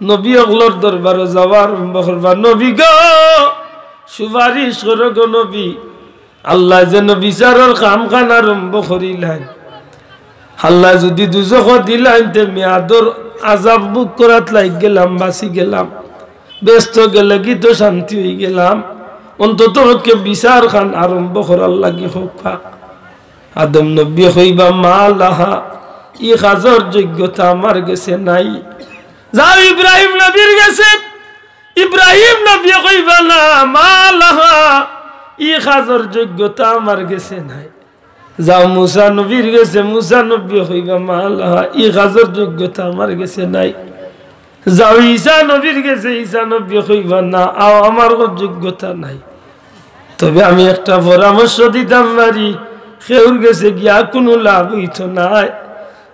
নবী অকলর দরবারো যাওয়া আরম্ভ করবা, "নবী গো, সুপারিশ করো গো নবী।" আল্লায় যেন বিচারর কামখান আরম্ভ করিলাইন। আল্লায় যুদি দুজখো দিলাইন, তে মিয়াদর আজাব ভোগ করাত লাগি গেলাম, বাচি গেলাম, বেহেস্তো গেলেগি তো শান্তি অইগেলাম, অন্তত পক্ষে বিচারখান আরম্ভ করার লাগি কউক্কা। আদম নবীয়ে কইবা, "মা লাহা, ই কাজর যোগ্যতা আমার গেছে নাই।" যাও ইব্রাহিম নবীর গেছে, ইব্রাহিম নবীয়ে কইবা, "না, মা লাহা, ই কাজর যোগ্যতা আমার গেছে নাই।" যাও মুসা নবীর গেছে, মুসা নবীয়ে কইবা, "মা লাহা, ই কাজর যোগ্যতা আমার গেছে নাই।" যাও ঈসা নবীর গেছে, ঈসা নবীয়ে কইবা, "না, আও, আমার কুনু যোগ্যতা নাই।" তবে আমি একটা পরামর্শ দিতাম পারি, কেউর গেছে গিয়া কুনু লাভ অইতো নায়।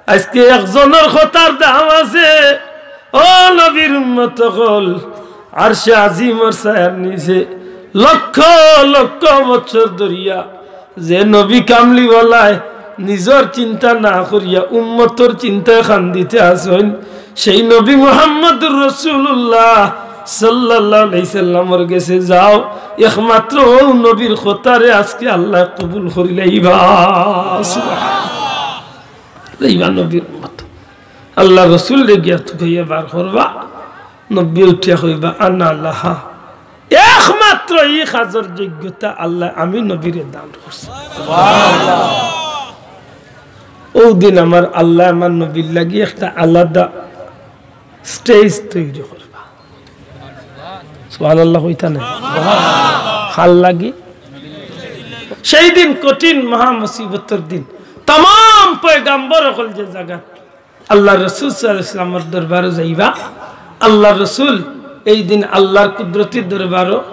আইজকে একজনর কথার দাম আছে। ও নবীর উম্মত অকল, আরশে আজিমর ছায়ার নিচে লক্ষ লক্ষ বছর ধরিয়া যে নবী কামলিওয়ালায় নিজর চিন্তা না করিয়া উম্মতর চিন্তায় কান্দিতে আছইন, সেই নবী মুহাম্মদুর রাসূলুল্লাহ সাল্লাল্লাহু আলাইহি সাল্লামর গেছে যাও, একমাত্র অউ নবীর কথারে আইজকে আল্লায় কবুল করিলাইবা। সুবহানাল্লাহ। ইবা নবীর উম্মত। আল্লার রসুলরে গিয়া তুকাইয়া বার করবা, নবীয়ে উঠিয়া কইবা, "আনা লাহা।" একমাত্র ই কাজর যোগ্যতা আল্লায় আমি নবীরে দান করছি। অউ দিন আমার আল্লায় আমার নবীর লাগি একটা আলাদা stage তৈরি করবা। সুবহানাল্লাহ কইতা নায়? কার লাগি? সেই দিন কঠিন মহা মুসিবতর দিন, তামাম পয়গাম্বর অকল যে জাগাত আল্লার রসুল সাল্লাল্লাহু আলাইহি ওয়াসাল্লামর দরবারো যাইবা, আল্লার রসুল এই দিন আল্লার কুদরতি দরবারো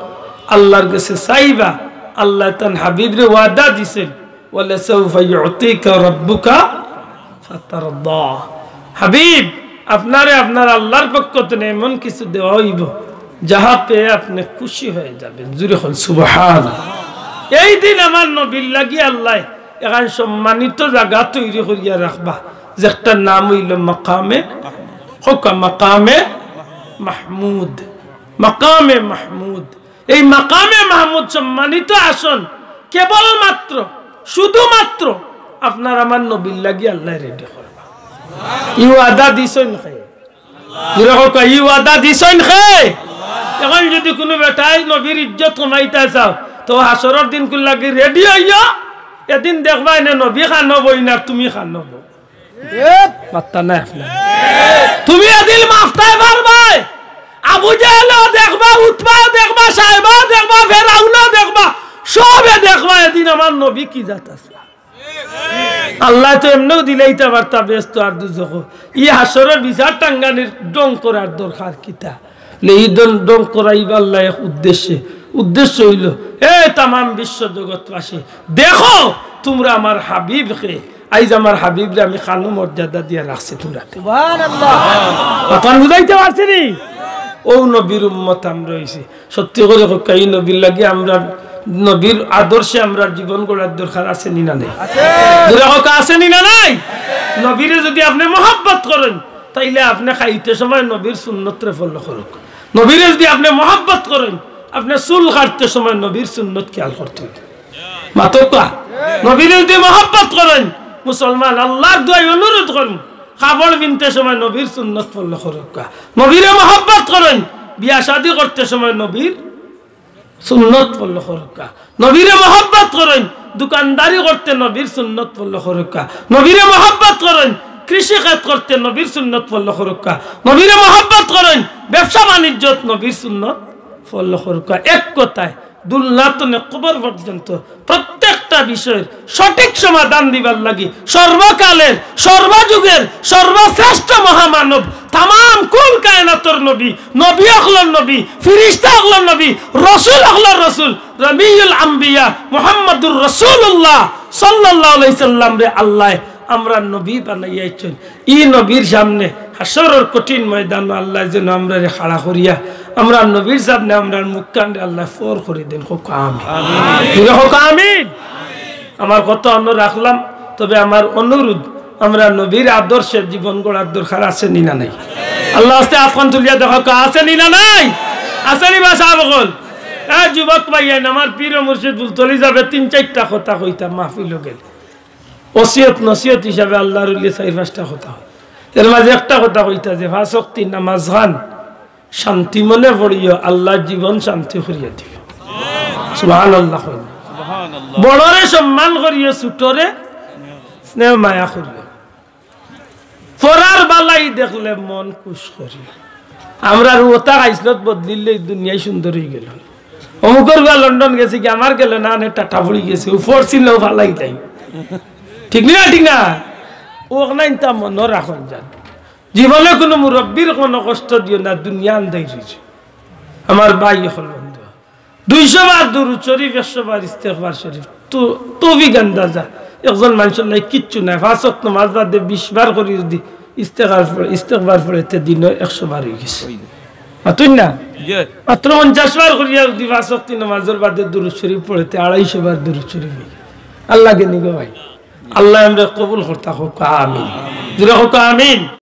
আল্লার গেছে চাইবা, আল্লায় তান হাবিবরে ওয়াদা দিছইন, "ওয়ালাসাউফা ইউতিকা রাব্বুকা ফাতারদা।" হাবিব, আপনারে আপনার আল্লার পক্ষ থনে এমন কিছু দেওয়া অইবো, যাহা পেয়ে আপনে খুশি হয়ে যাবেন। জুরে কইন, "সুবহানাল্লাহ।" এই দিন আমার নবীর লাগি আল্লায় এখান সম্মানিত জাগা তৈরি করিয়া রাখবা, যেটার নাম অইলো মাকামে, কউক্কা, মাকামে মাহমুদ। মাকামে মাহমুদ। এই মাকামে মাহমুদ সম্মানিত আসন কেবলমাত্র, শুধুমাত্র আপনার আমার নবীর লাগি আল্লায় ready করবা। ই ওয়াদা দিছইন কে? জুরে কউক্কা, ই ওয়াদা দিছইন কে? এখন যুদি কুনু বেটায় নবীর ইজ্জত কমাইতা চাও, তে হাশরর দিনকুর লাগি ready অইও। এদিন দেখবা এনে নবী কানো বইন আর তুমি কানো বও। মাত্তা নাই আপনার। তুমি এদিন মাফতায় পারবায়। আবু জাহেলও দেখবা, উতবাও দেখবা, সাহেবাও দেখবা, ফেরাউনও দেখবা, সবে দেখবা এদিন আমার নবী কি জাত আছে। আল্লায় তো এমনেউ দিলাইতা পারতা বেহেস্ত আর দুজখো। ই হাশরর বিচার টাঙ্গানির ঢং করার দরকার কিতা? লে ই ঢং, ঢং করাইবা আল্লায় এক উদ্দেশ্যে। উদ্দেশ্য অইলো, এ তামাম বিশ্ব জগৎবাসী, দেখো তুমরা আমার হাবিব কে। আইজ আমার হাবিবরে আমি কানো মর্যাদা দিয়া রাখছি তুমরা। সুবহানাল্লাহ। অখান বুঝাইতে পারছি নি? অউ নবীর উম্মত আমরা অইছি। সত্যি করি কউক্কা, ই নবীর লাগি আমরার, নবীর আদর্শে আমরার জীবন গড়ার দরকার আছে নি না নাই? আছে। জুরে কউক্কা, আছে নি না নাই? নবীরে যুদি আপনে মহব্বত করইন, তাইলে আপনে খাইতে সময় নবীর সুন্নতরে follow করউক্কা। নবীরে যুদি আপনে মহব্বত করইন, আপনে চুল কাটতে সময় নবীর সুন্নত খেয়াল করতে অইবো। মাতউক্কা। নবীরে যুদি মহব্বত করইন, মুসলমান, আল্লার দুয়ায় অনুরোধ করইন, কাপড় পিনতে সময় নবীর সুন্নত follow করউক্কা। নবীরে মহব্বত করইন, বিয়া শাদি করতে সময় নবীর সুন্নত follow করউক্কা। নবীরে মহব্বত করইন, দোকানদারি করতে নবীর সুন্নত follow করউক্কা। নবীরে মহব্বত করইন, কৃষি খেত করতে নবীর সুন্নত follow করউক্কা। নবীরে মহব্বত করইন, ব্যবসা বাণিজ্যত নবীর সুন্নত follow করউক্কা। এক কথায়, দুনিয়া তনে কবর পর্যন্ত প্রত্যেকটা বিষয়র সঠিক সমাধান দিবার লাগি সর্বকালের, সর্বযুগের সর্বশ্রেষ্ঠ মহামানব, তামাম কুল কায়নাতর নবী, নবী অকলর নবী, ফিরিস্তা অকলর নবী, রসুল অকলর রসুল, রবিউল আম্বিয়া মুহাম্মাদুর রাসূলুল্লাহ সাল্লাল্লাহু আলাইহি সাল্লামরে আল্লায় আমরার নবী বানাইয়া আইছইন। ই নবীর সামনে হাশরর কঠিন ময়দানো আল্লায় যেন আমরারে খাড়া করিয়া আমরার নবীর সামনে আমরার মুখখানরে আল্লায় ফর করি দেইন। কউক্কা আমিন। জুরে কউক্কা আমিন। আমার কথা অনো রাখলাম, তবে আমার অনুরোধ, আমরার নবীর আদর্শে জীবন গড়ার দরকার আছে নি না নাই? আল্লার ওয়াস্তে আতখান তুলিয়া দেখাউক্কা, আছে নি না নাই? আছে নি বা সাব অকল? এ যুবক ভাইয়াইন, আমার পীর ও মুর্শিদ ফুলতলি ছাবে তিন চাইরটা কথা কইতা মাহফিলো গেলে। ওসিয়ত নসিহত হিসাবে আল্লার অলিয়ে চাইর পাঁচটা কথা কয়। এর মাঝে একটা কথা কইতা যে পাঁচ ওয়াক্তি নামাজখান শান্তি মনে পড়িও, আল্লায় জীবন শান্তি করিয়া দিও। সুবহানাল্লাহ। বড়রে সম্মান করিও, ছোটরে স্নেহ মায়া করিও। পরার বালাই দেখলে মন খুশ করিও। আমরার অতা খাইছলত বদলিলে দুনিয়াই সুন্দর অইগেলো। অমুকর গুয়া লন্ডন গেছে গি, আমার গেলো না, আনে টাটা পড়ি গেছে, উপর ছিল ফালাই তাই। ঠিক না, ঠিক না? অখান ইনতা মনো রাখইন যান। জীবনে কুনু মুরব্বির কুনু কষ্ট দিও না, দুনিয়া আন্দাইর অইছে। আমার ভাই অকল বন্ধু, দুইশো বার দুরুদ শরিফ, একশো বার ইস্তেগফার শরিফ, তো তৌফিক আন্দাজা। একজন মানষর লাগি কিচ্ছু নায়, পাঁচ ওয়াক্ত নামাজ বাদে বিশ বার করি যুদি ইস্তেগফার পড়ে, ইস্তেগফার পড়ে তে দিনো একশো বার অইগেছে। মাতুন না? মাত্র পঞ্চাশ বার করিয়া যুদি পাঁচ ওয়াক্ত নামাজর বাদে দুরুদ শরিফ পড়ে তে আড়াইশো বার দুরুদ শরিফ অইগেছে। আল্লায় গেনি গো ভাই, আল্লায় আমরারে কবুল করতা কউক্কা আমিন। জুরে কউক্কা আমিন।